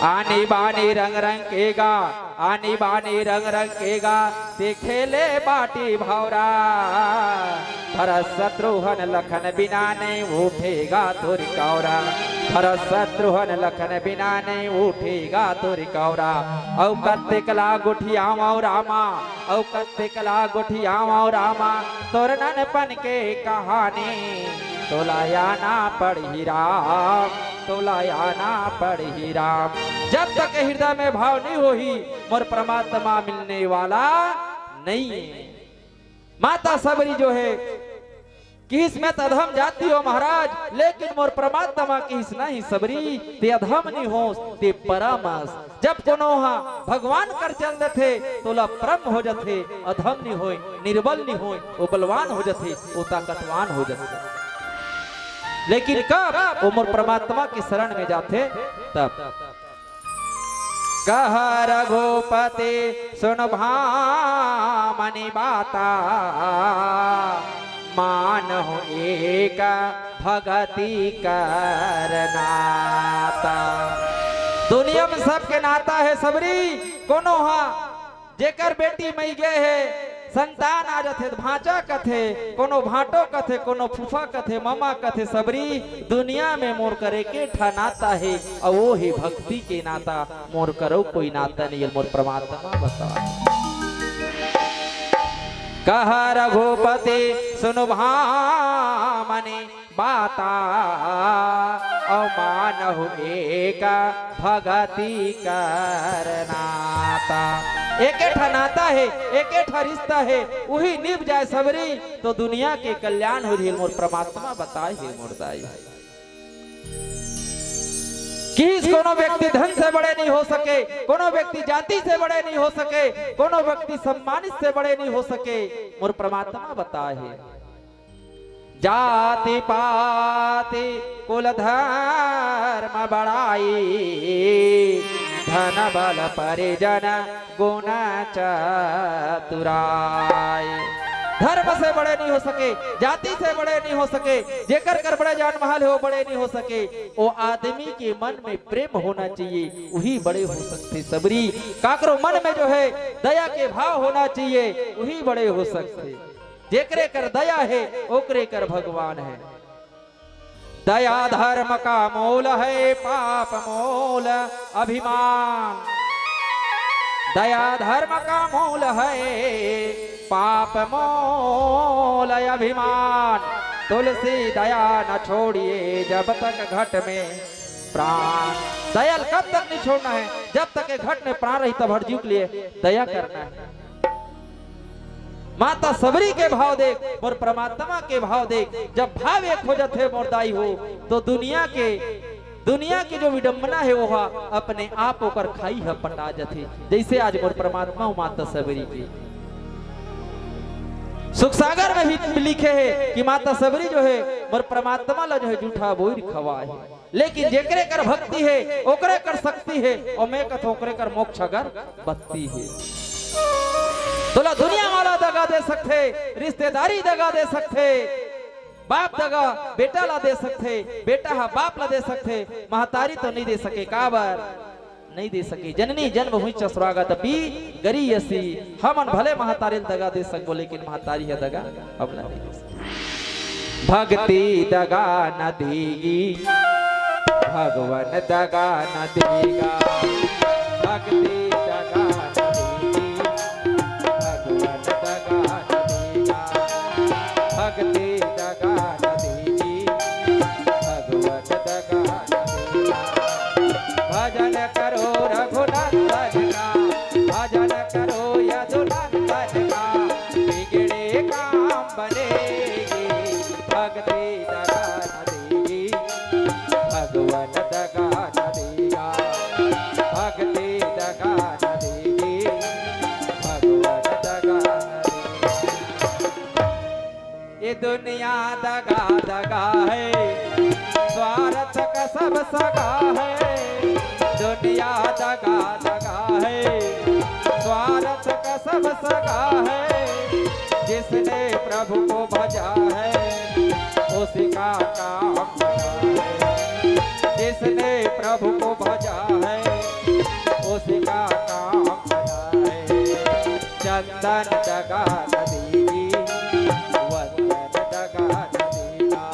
आनी बानी रंग रंग के गा, आनी बानी रंग रंग के गा, ते खेले बाटी भौरा। भरत शत्रुघ्न लखन बिना नहीं उठेगा तोर कौरा, भरत शत्रुघ्न लखन बिना नहीं उठेगा तोर कौरा। अउ कत्ते कला गोठियावं रामा, अउ कत्ते कला गोठियावं रामा, तोर ननपन के कहानी। तोला आना पड़ही राम, तोला आना पड़ही राम। जब तक हृदय में भाव नहीं होही, मोर परमात्मा मिलने वाला नहीं है। माता सबरी जो है, किहिस मैं त अधम जाति हो महाराज, लेकिन मोर परमात्मा किहिस नहीं सबरी, ते अधम नहीं होस, ते परम अस। जब कोनो हा भगवान कर चल देथे, तोला परम हो जथे, अधम नहीं होय, निर्बल नहीं होय, वो बलवान हो जथे, वो ताकतवान हो जथे। लेकिन कब वो मोर परमात्मा के शरण में जाथे, तब। कह रघुपति सुन भामनि बाता, मानहु एक भगति कर नाता। दुनिया में सबके नाता है सबरी, कोनो हा जेकर बेटी मई गे हे, संतान आ जाथे त भांचा कथे, कोनो भांटो कथे, कोनो फूफा कथे, ममा कथे। सबरी, दुनिया में मोर कर एके ठा नाता हे, अउ वो हे भक्ति के नाता। मोर करो कोई नाता नहीं हे, मोर परमात्मा बता। कहा रघुपति सुनु भामनी बाता, अउ मानहु एक भगति कर नाता। एके ठा नाता हे, एके ठा रिश्ता हे, उही निभ जाय सबरी, तो दुनिया के कल्याण हो जाही। मोर परमात्मा बताय हे मोर दाई। किहिस कोनो व्यक्ति धन से बड़े नहीं हो सके, कोनो व्यक्ति जाति से बड़े नहीं हो सके, कोनो व्यक्ति सम्मानित से बड़े नहीं हो सके। मोर परमात्मा बताय हे, जाति पाति कुल धर्म बड़ाई, धन बल परिजन गुण चतुराई। धर्म से बड़े नहीं हो सके, जाति से बड़े नहीं हो सके, जेकर कर बड़े जान महल हे, वो बड़े नहीं हो सके। वो आदमी के मन में प्रेम होना चाहिए, वही बड़े हो सकथे। सबरी, काकरो मन में जो है दया के भाव होना चाहिए, वही बड़े हो सकथे। जेकरे कर दया हे, ओकरे कर भगवान हे। दया धर्म का मूल है, पाप मूल अभिमान। दया धर्म का मूल है, पाप मूल अभिमान। तुलसी दया न छोड़िए, जब तक घट में प्राण। दया ल कब तक नहीं छोड़ना है? जब तक ये घट में प्राण रही, तब हर जीव के लिए दया करना है। माता सबरी के भाव देख, मोर परमात्मा के भाव देख। जब भाव एक हो जाथे मोर दाई हो, तो दुनिया के, दुनिया के जो विडंबना हे, वो हा अपने आप ओकर खाई ह पटा जाथे। जैसे आज मोर परमात्मा अउ माता सबरी के सुख सागर में भी लिखे हे कि माता सबरी जो हे, मोर परमात्मा ला जो हे, जूठा बोइर खवाए हे। लेकिन जेकरे कर भक्ति हे, ओकरे कर शक्ति हे, अउ मैं कथों ओकरे कर मोक्ष अगरबत्ती हे। तोला दुनिया वाला दगा दे सकथे, रिश्तेदारी दगा दे सकथे, बाप दगा बेटा ला दे सकथे, बेटा हा बाप ला दे सकथे, महतारी तो नहीं दे सके। काबर नहीं दे सके? जननी जन्मभूमि च स्वर्गादपि गरीयसी। हमन भले महतारी ल दगा दे सकबो, लेकिन महतारी ह दगा हमला नहीं दे सके। भक्ति दगा न दीगी, भगवन दगा न दीगा। भक्ति दगा न दीगी, भगवन दगा न दीगा। भक्ति दगा न दीगी, भगवन दगा न दीगा। भजन करो रघुनंदन का, भजन करो यदुनंदन का, बिगड़े काम बनेगी। भक्ति दगा न दीगी, भगवन दगा न दीगा। भक्ति दगा न दीगी, भगवन दगा न दीगा। ये दुनिया दगा दगा है, स्वार्थ का सब सगा है। दुनिया दगा दगा है, स्वार्थ का सब सगा है। जिसने प्रभु को भजा है, उसी का काम बना है। जिसने प्रभु को भजा है, उसी का काम बना है। चंदन दगा न दीगी, वंदन दगा न दीगा।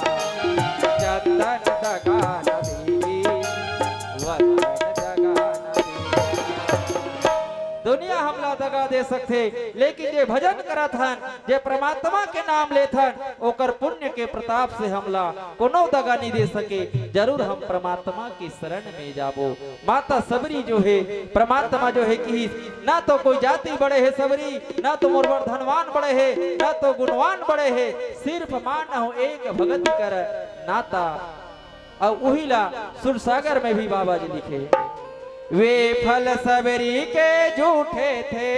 चंदन दगा न दीगी, वंदन दगा न दीगा। दुनिया हमला दगा दे सकथे, लेकिन जे भजन करत हन, जे परमात्मा के नाम लेथन, ओकर पुण्य के प्रताप से हमला कोनो दगा नहीं दे सके। जरूर हम परमात्मा के शरण में जाबो। माता सबरी जो हे, परमात्मा जो हे किहिस, ना तो कोई जाति बड़े हे सबरी, ना तो मोर बर धनवान बड़े हे, ना तो गुणवान बड़े हे, सिर्फ मानहु एक भगति कर नाता। अउ उही ला सुरसागर में भी बाबा जी लिखे, वे फल सबरी के जूठे थे,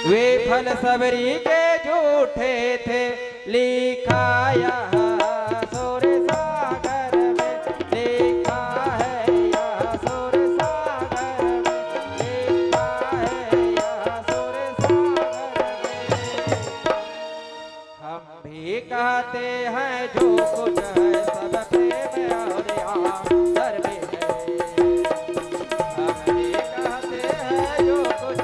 वे फल सबरी के जूठे थे। लिखा यह सुर सागर में, लिखा है यह सुर सागर में, लिखा है यह सुर सागर में। हम भी कहते हैं जो कुछ है सब प्रेम और आदर में है। हम भी कहते हैं जो कुछ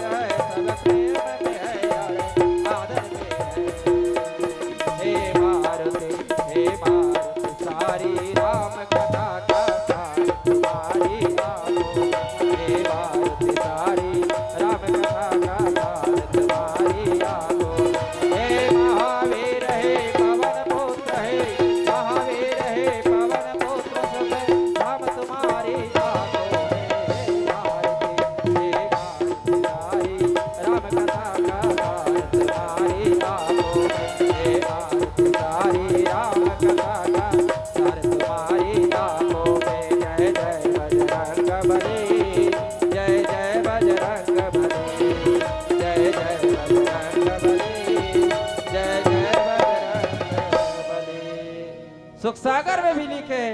सागर में भी लिखे हे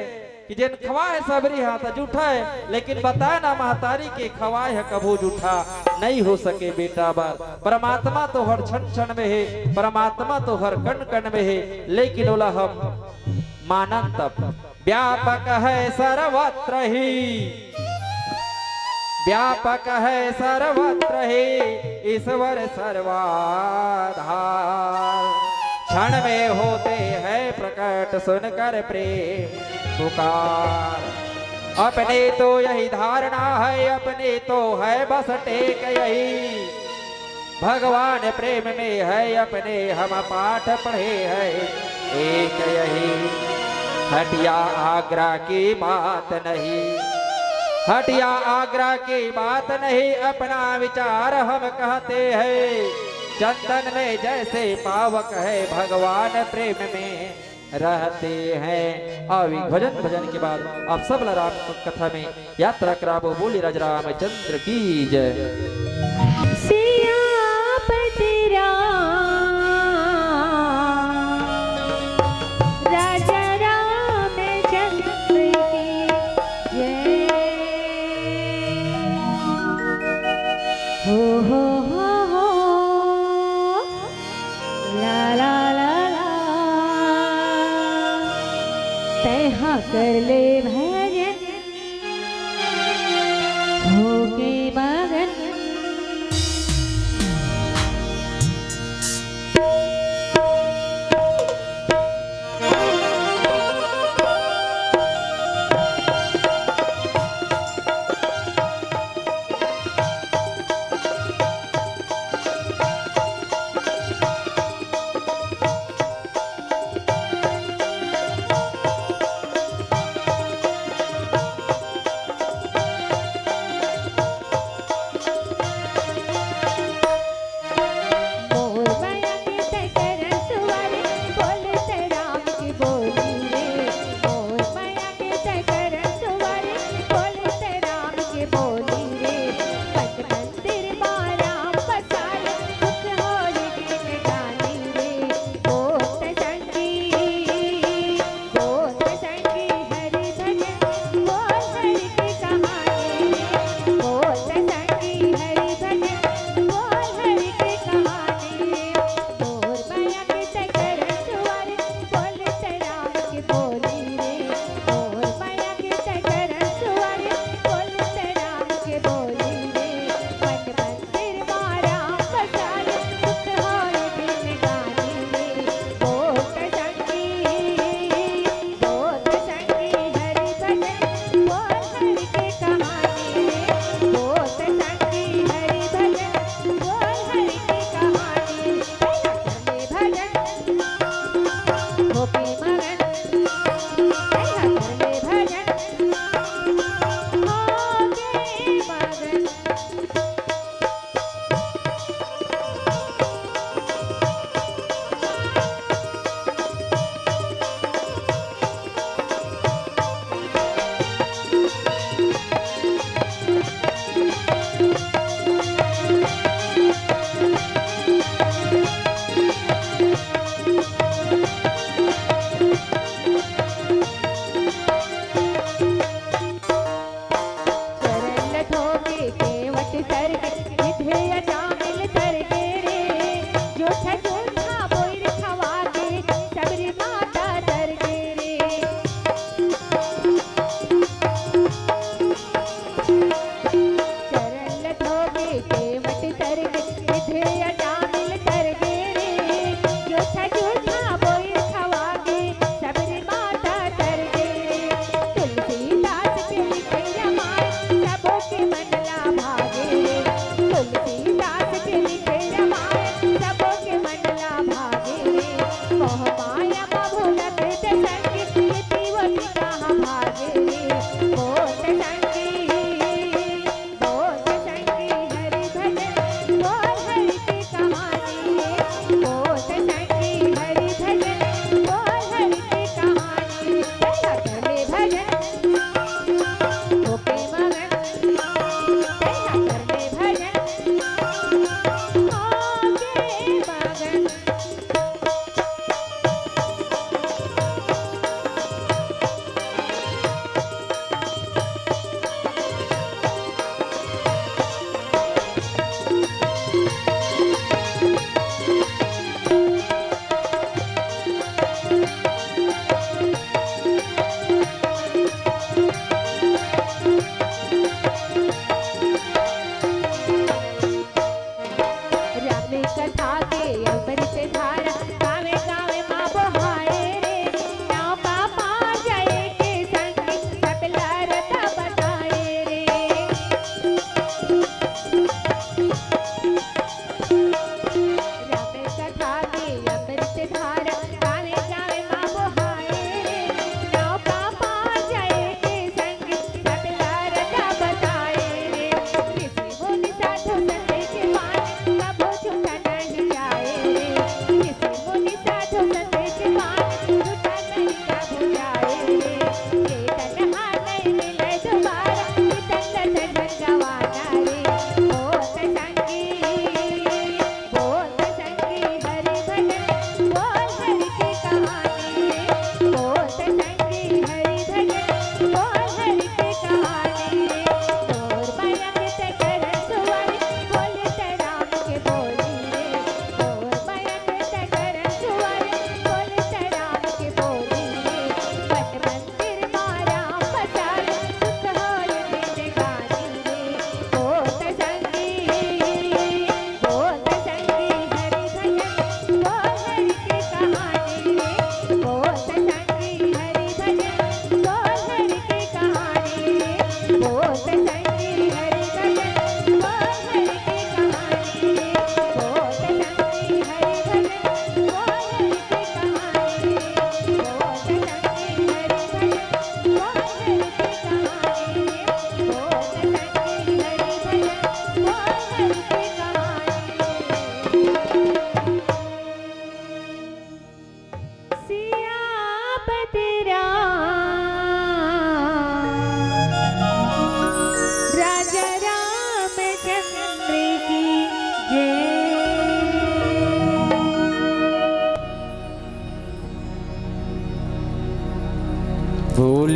कि जेन खवाय हे सबरी हा त जूठा हे, लेकिन बताय ना महतारी के खवाय ह कभू जूठा नइ हो सके बेटा बर। परमात्मा तो हर क्षण क्षण में हे, परमात्मा तो हर कण कण में हे, लेकिन ओला हम मानन तब। व्यापक है सर्वत्र ही, व्यापक है सर्वत्र ही ईश्वर सर्वाधार। क्षण में होते हैं प्रकट सुनकर प्रेम पुकार। अपने तो यही धारणा है, अपने तो है बस टेक यही। भगवान प्रेम में है, अपने हम पाठ पढ़े हैं एक यही। हटिया आगरा की बात नहीं, हटिया आगरा की बात नहीं, अपना विचार हम कहते हैं। चंदन में जैसे पावक है, भगवान प्रेम में रहते हैं। अउ भजन, भजन के बाद आप सब ला राम कथा में यात्रा कराबो। बोले राजा रामचंद्र की जय। सियापति राम, राजा रामचंद्र की जय। हो, हो, हो, हो। ला, ला, ला, ला। तैहा कर ले भजन, होके मगन।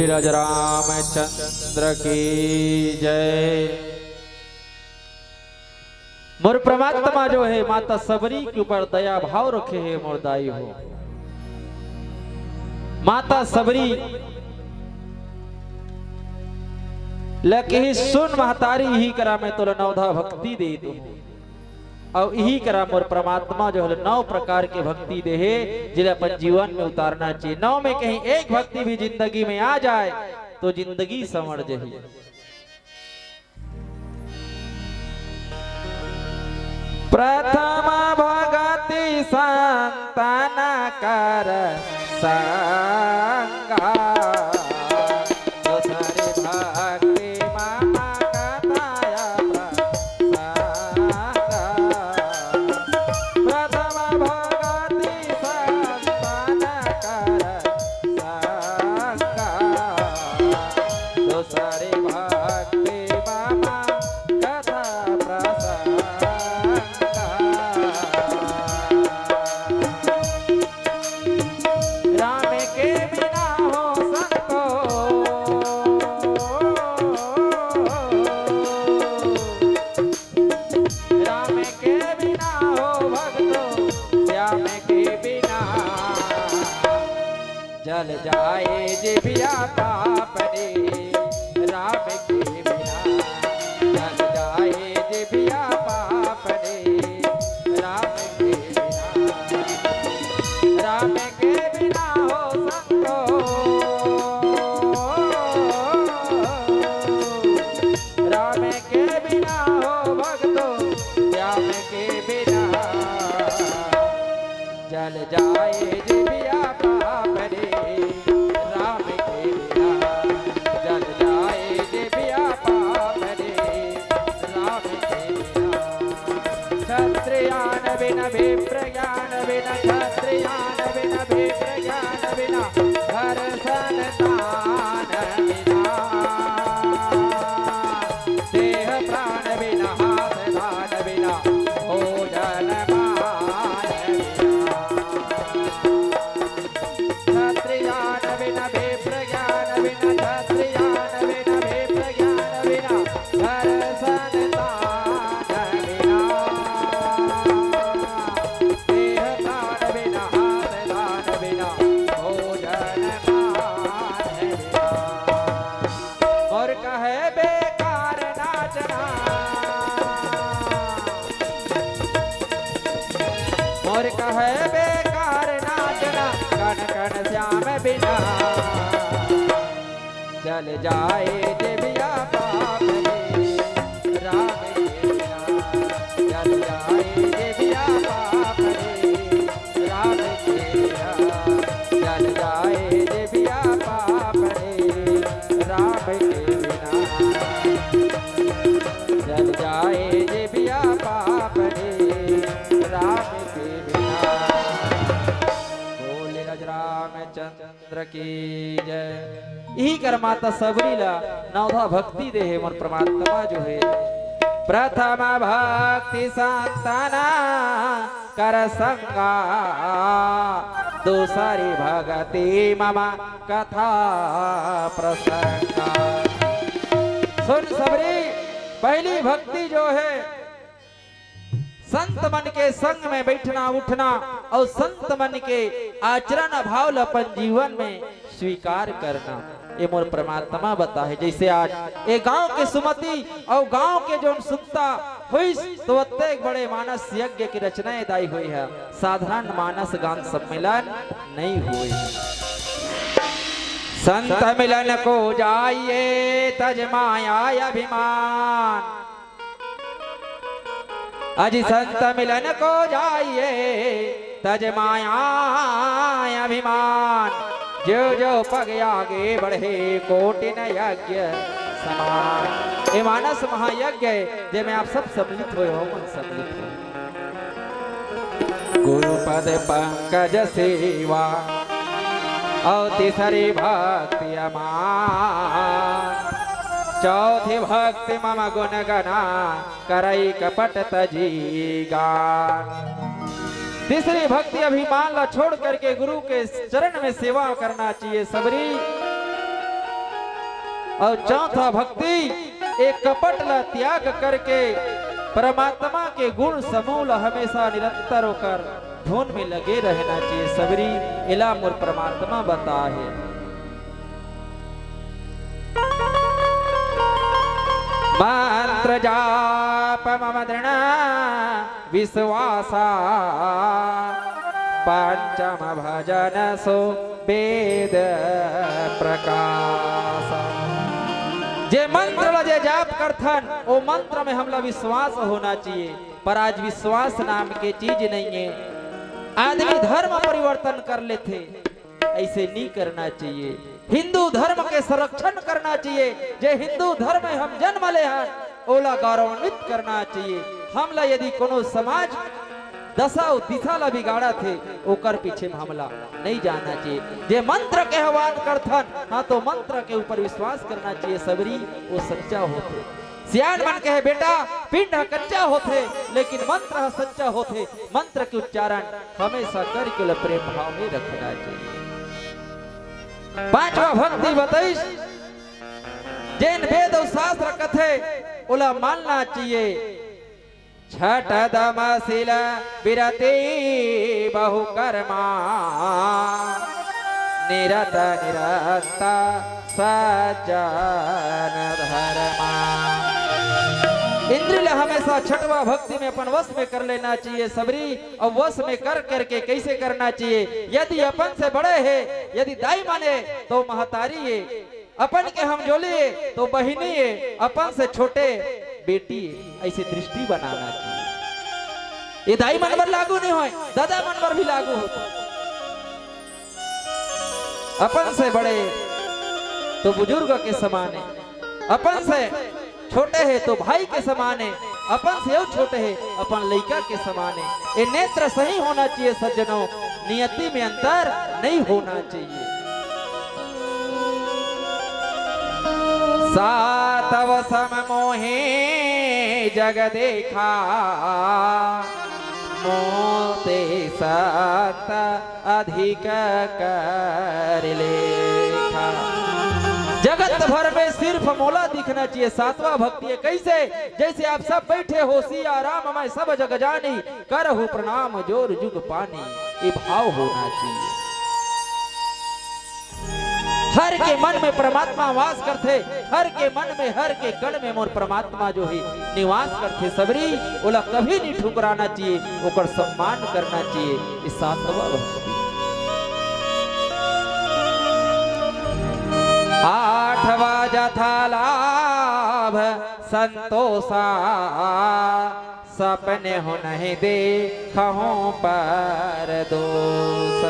राज रामचंद्र की जय। मोर परमात्मा जो हे माता सबरी के ऊपर दया भाव रखे हे मोर दाई हो। माता सबरी ल किहिस सुन महतारी, इही करा मैं तोला नवधा भक्ति देत हों। अउ इही करा मोर परमात्मा जो हे नौ प्रकार के भक्ति दे हे, जेला अपन जीवन में उतारना चाहिए। नौ में कहीं एक भक्ति भी जिंदगी में आ जाए तो जिंदगी संवर जही। प्रथम भगति संतन कर संगा, दूसरी भक्ति मम कथय प्रसंगा। प्रथम भगति संतन कर संगा, दूसरी भक्ति मम कथा प्रसंगा। राम के बिना हो संतो, राम के बिना हो भक्तो, श्याम के बिना। जल जाए जिभिया पाप रे, राम के बिना। जल जाए जिभिया पाप रे, राम के बिना। राम के बिना हो संतो, राम के बिना हो भक्तो, श्याम के बिना। जल जाए जिभिया पाप रे, राम के बिना। जल जाए जिभिया पाप रे, राम के बिना। क्षत्रियान बिन विप्र ज्ञान बिन, क्षत्रियान बिन विप्र ज्ञान बिन, घर संतान बिना। देह प्राण बिन, हाथ दान बिन, भोजन मान बिन। क्षत्रियान बिन, विप्र ज्ञान बिन, क्षत्रियान बिन, विप्र ज्ञान बिन, घर संतान बिन। देह प्राण बिन, हाथ दान बिन, भोजन मान बिन। मोर कहे बेकार नाचना, मोर कहे बेकार नाचना, कण कण श्याम बिना। जल जाए जिभिया पाप रे, राम के बिना। जल जाए जिभिया पाप रे, राम के बिना। जल जाए जिभिया पाप रे, राम के बिना। जल जाए जिभिया पाप रे, राम के बिना। बोले राज रामचंद्र की जय। इही कर माता सबरी ला नवधा भक्ति दे हे मोर परमात्मा जो हे। प्रथम भक्ति संतन कर संगा, दूसरी भक्ति मम कथा प्रसंगा। सुन सबरी, पहली भक्ति जो हे संत मन के संग में बैठना उठना अउ संत मन के आचरण भाव ल अपन जीवन में स्वीकार करना, ये मोर परमात्मा बताहे। जैसे आज ये गांव के सुमति अउ गांव के जोन सुनता होइस, तो ओत्ते एक बड़े मानस यज्ञ के रचना ए दाई होई है, साधारण मानस गान सम्मेलन नहीं होई। संत मिलन को जाइए तज माया अभिमान, अज संत मिलन को जाइए तज माया अभिमान। जो जो पग आगे बढ़े कोटिन यज्ञ समान। ये मानस महायज्ञ हे, जेमे आप सब सम्मिलित होय हो, मन सम्मिलित हो। गुरुपद पंकज सेवा अउ तीसरी भक्ति अमान। चौथी भक्ति मम गुण गना करई कपट तजी गान। तीसरी भक्ति अभिमान ला छोड़ करके गुरु के चरण में सेवा करना चाहिए सबरी। अउ चौथा भक्ति, एक कपट ला त्याग करके परमात्मा के गुण समूह ला हमेशा निरंतर ओकर धुन में लगे रहना चाहिए। सबरी एला मोर परमात्मा बता हे। मंत्र जाप मम दृढ़ विश्वासा, पंचम भजन सो वेद प्रकाश। जे मंत्र ला जे जाप करथन, ओ मंत्र में हमला विश्वास होना चाहिए, पर आज विश्वास नाम के चीज नहीं है। आदमी धर्म परिवर्तन कर लेथे, ऐसे नहीं करना चाहिए। हिंदू धर्म के संरक्षण करना चाहिए। जे हिंदू धर्म में हम जन्म ले हन, ओला गौरवान्वित करना चाहिए। हमला यदि कोनो समाज दशा अउ दिशा ला बिगाड़त हे, ओकर पीछे में हमला नहीं जाना चाहिए। जे मंत्र के आह्वान करथन, हाँ, तो मंत्र के ऊपर विश्वास करना चाहिए। सबरी वो सच्चा होथे। सियान मन कहे, बेटा, पिंड ह कच्चा होथे, लेकिन मंत्र ह सच्चा होथे। मंत्र के उच्चारण हमेशा करके ओला प्रेम भाव में रखना चाहिए। पांचवा भक्ति बताइस, जेन वेद अउ शास्त्र कथे, ओला मानना चाहिए। छठ दम शील विरति बहुकर्मा, निरत निरंतर सज्जन धर्मा। इंद्रिय ला हमेशा छठवा भक्ति में अपन वश में कर लेना चाहिए। सबरी अउ वश में कर करके कैसे करना चाहिए? यदि अपन से बड़े हे, यदि दाई माने, तो महतारी हे, अपन के हम जोली हे तो बहिनी हे, अपन से छोटे बेटी हे, ऐसे दृष्टि बनाना चाहिए। ये दाई मन बर लागू नहीं होय, दादा मन बर भी लागू होथे। अपन से बड़े तो बुजुर्ग के समान हे, अपन से छोटे हे तो भाई के समान हे, अपन से अउ छोटे हे अपन लइका के समान हे। ये नेत्र सही होना चाहिए सज्जनों, नियति में अंतर नहीं होना चाहिए। सातव सम मोहे जग देखा, मोते सत अधिक कर लेखा। जगत भर में सिर्फ मोला दिखना चाहिए। सातवां भक्ति हे, कैसे? जैसे आप सब बैठे हो, सिया राम मैं सब जग जानी, करहु प्रणाम जोर जुग पानी, ये भाव होना चाहिए। हर के मन में परमात्मा वास करथे, हर के मन में, हर के कण में मोर परमात्मा जो हे निवास करथे। सबरी ओला कभी नहीं ठुकराना चाहिए, ओकर सम्मान करना चाहिए। ये सातवां भक्ति। आठवां जथा लाभ संतोषा, सपने हो नहीं देखहूं पर दोष।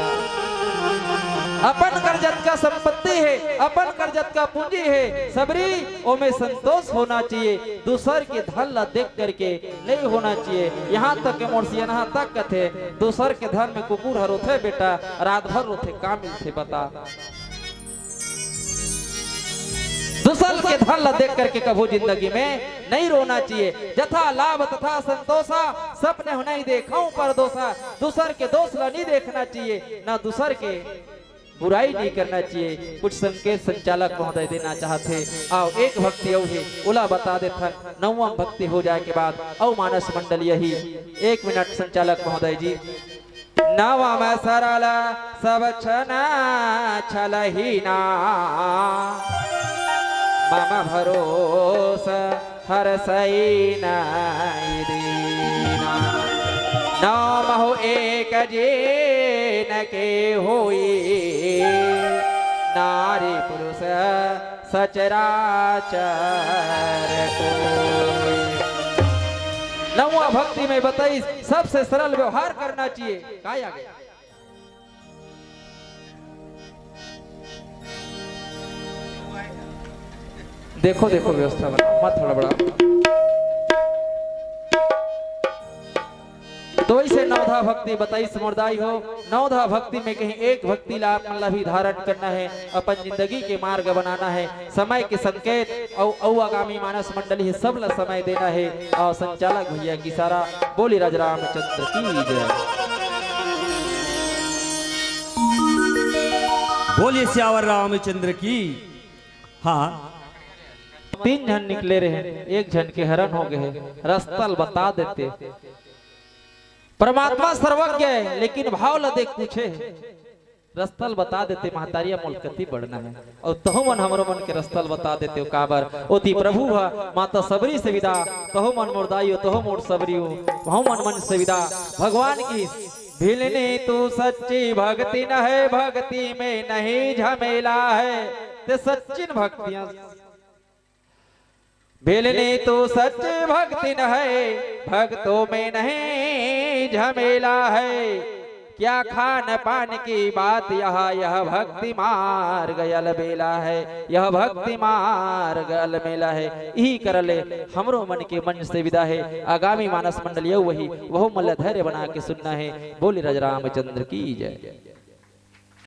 अपन कर जतका संपत्ति हे, अपन कर जतका पूंजी हे, सबरी ओमे संतोष होना चाहिए। दूसर के धन ला देख करके नहीं होना चाहिए। यहाँ तक के मोर सियनहा तक कथे, दूसर के धन में कुकुर हर रोथे बेटा, रात भर रोथे, का मिलथे बता? दूसर के धन ला देख करके कभू जिंदगी में नहीं रोना चाहिए। जथा लाभ तथा संतोषा, सपने हो नहीं देखहूं पर दोषा। दूसर के दोष ला नहीं देखना चाहिए, ना दूसर के बुराई नहीं करना चाहिए। कुछ संकेत संचालक महोदय देना चाहथे। आओ, एक भक्ति अउ हे, ओला बता देथन। नौवां भक्ति हो जाए के बाद अउ मानस मंडल यही एक मिनट संचालक महोदय जी। नवम सरल सब छन छलहीना, मम भरोस हरसई नई दीना। नवम हो एक जेन के होई, नारी पुरुष सचराचर कोई। नौवां भक्ति में बताइस, सबसे सरल व्यवहार करना चाहिए। काय आ गया? देखो, देखो, व्यवस्था बना, मत हड़बड़ा। तो ऐसे नवधा भक्ति बताइस मोर दाई हो। नवधा भक्ति में कहीं एक भक्ति ला आप मन ला भी धारण करना हे, अपन जिंदगी के मार्ग बनाना हे। समय के संकेत अउ, अउ आगामी मानस मंडली हे, सब ला समय देना हे। अउ संचालक भैया की सारा बोली राज रामचंद्र की जय। बोलिए सियावर रामचंद्र की। हाँ, तीन झन निकले रहे, एक झन के हरन हो गए हे, रस्ता ल बता देते। परमात्मा सर्वज्ञ हे, लेकिन भाव ल देख पूछे हे, रस्ता ल बता देते, महतारिया मोल कति बढ़ना हे, अउ तहु मन हमरो मन के रस्ता ल बता देते हो। काबर ओती प्रभु ह माता सबरी से विदा, तहु मन मोर दाई हो, तहु मोर सबरी हो, वहु मन मन से विदा। भगवान की भिलनी तू सच्ची भक्ति न है, भक्ति में नहीं झमेला है। ते सच्चिन भक्तियां भिलनी तू सच्ची भक्तिन है, भक्तों में नहीं झमेला है। क्या खान पान की बात यह, यह भक्ति मार्ग अलबेला है, यह भक्ति मार्ग अलबेला है। इही करले हमरो मन के मंच से विदा हे। आगामी मानस मंडली अउ वही, वहू मन ल धैर्य बना के सुनना हे। बोले राजा रामचंद्र की जय।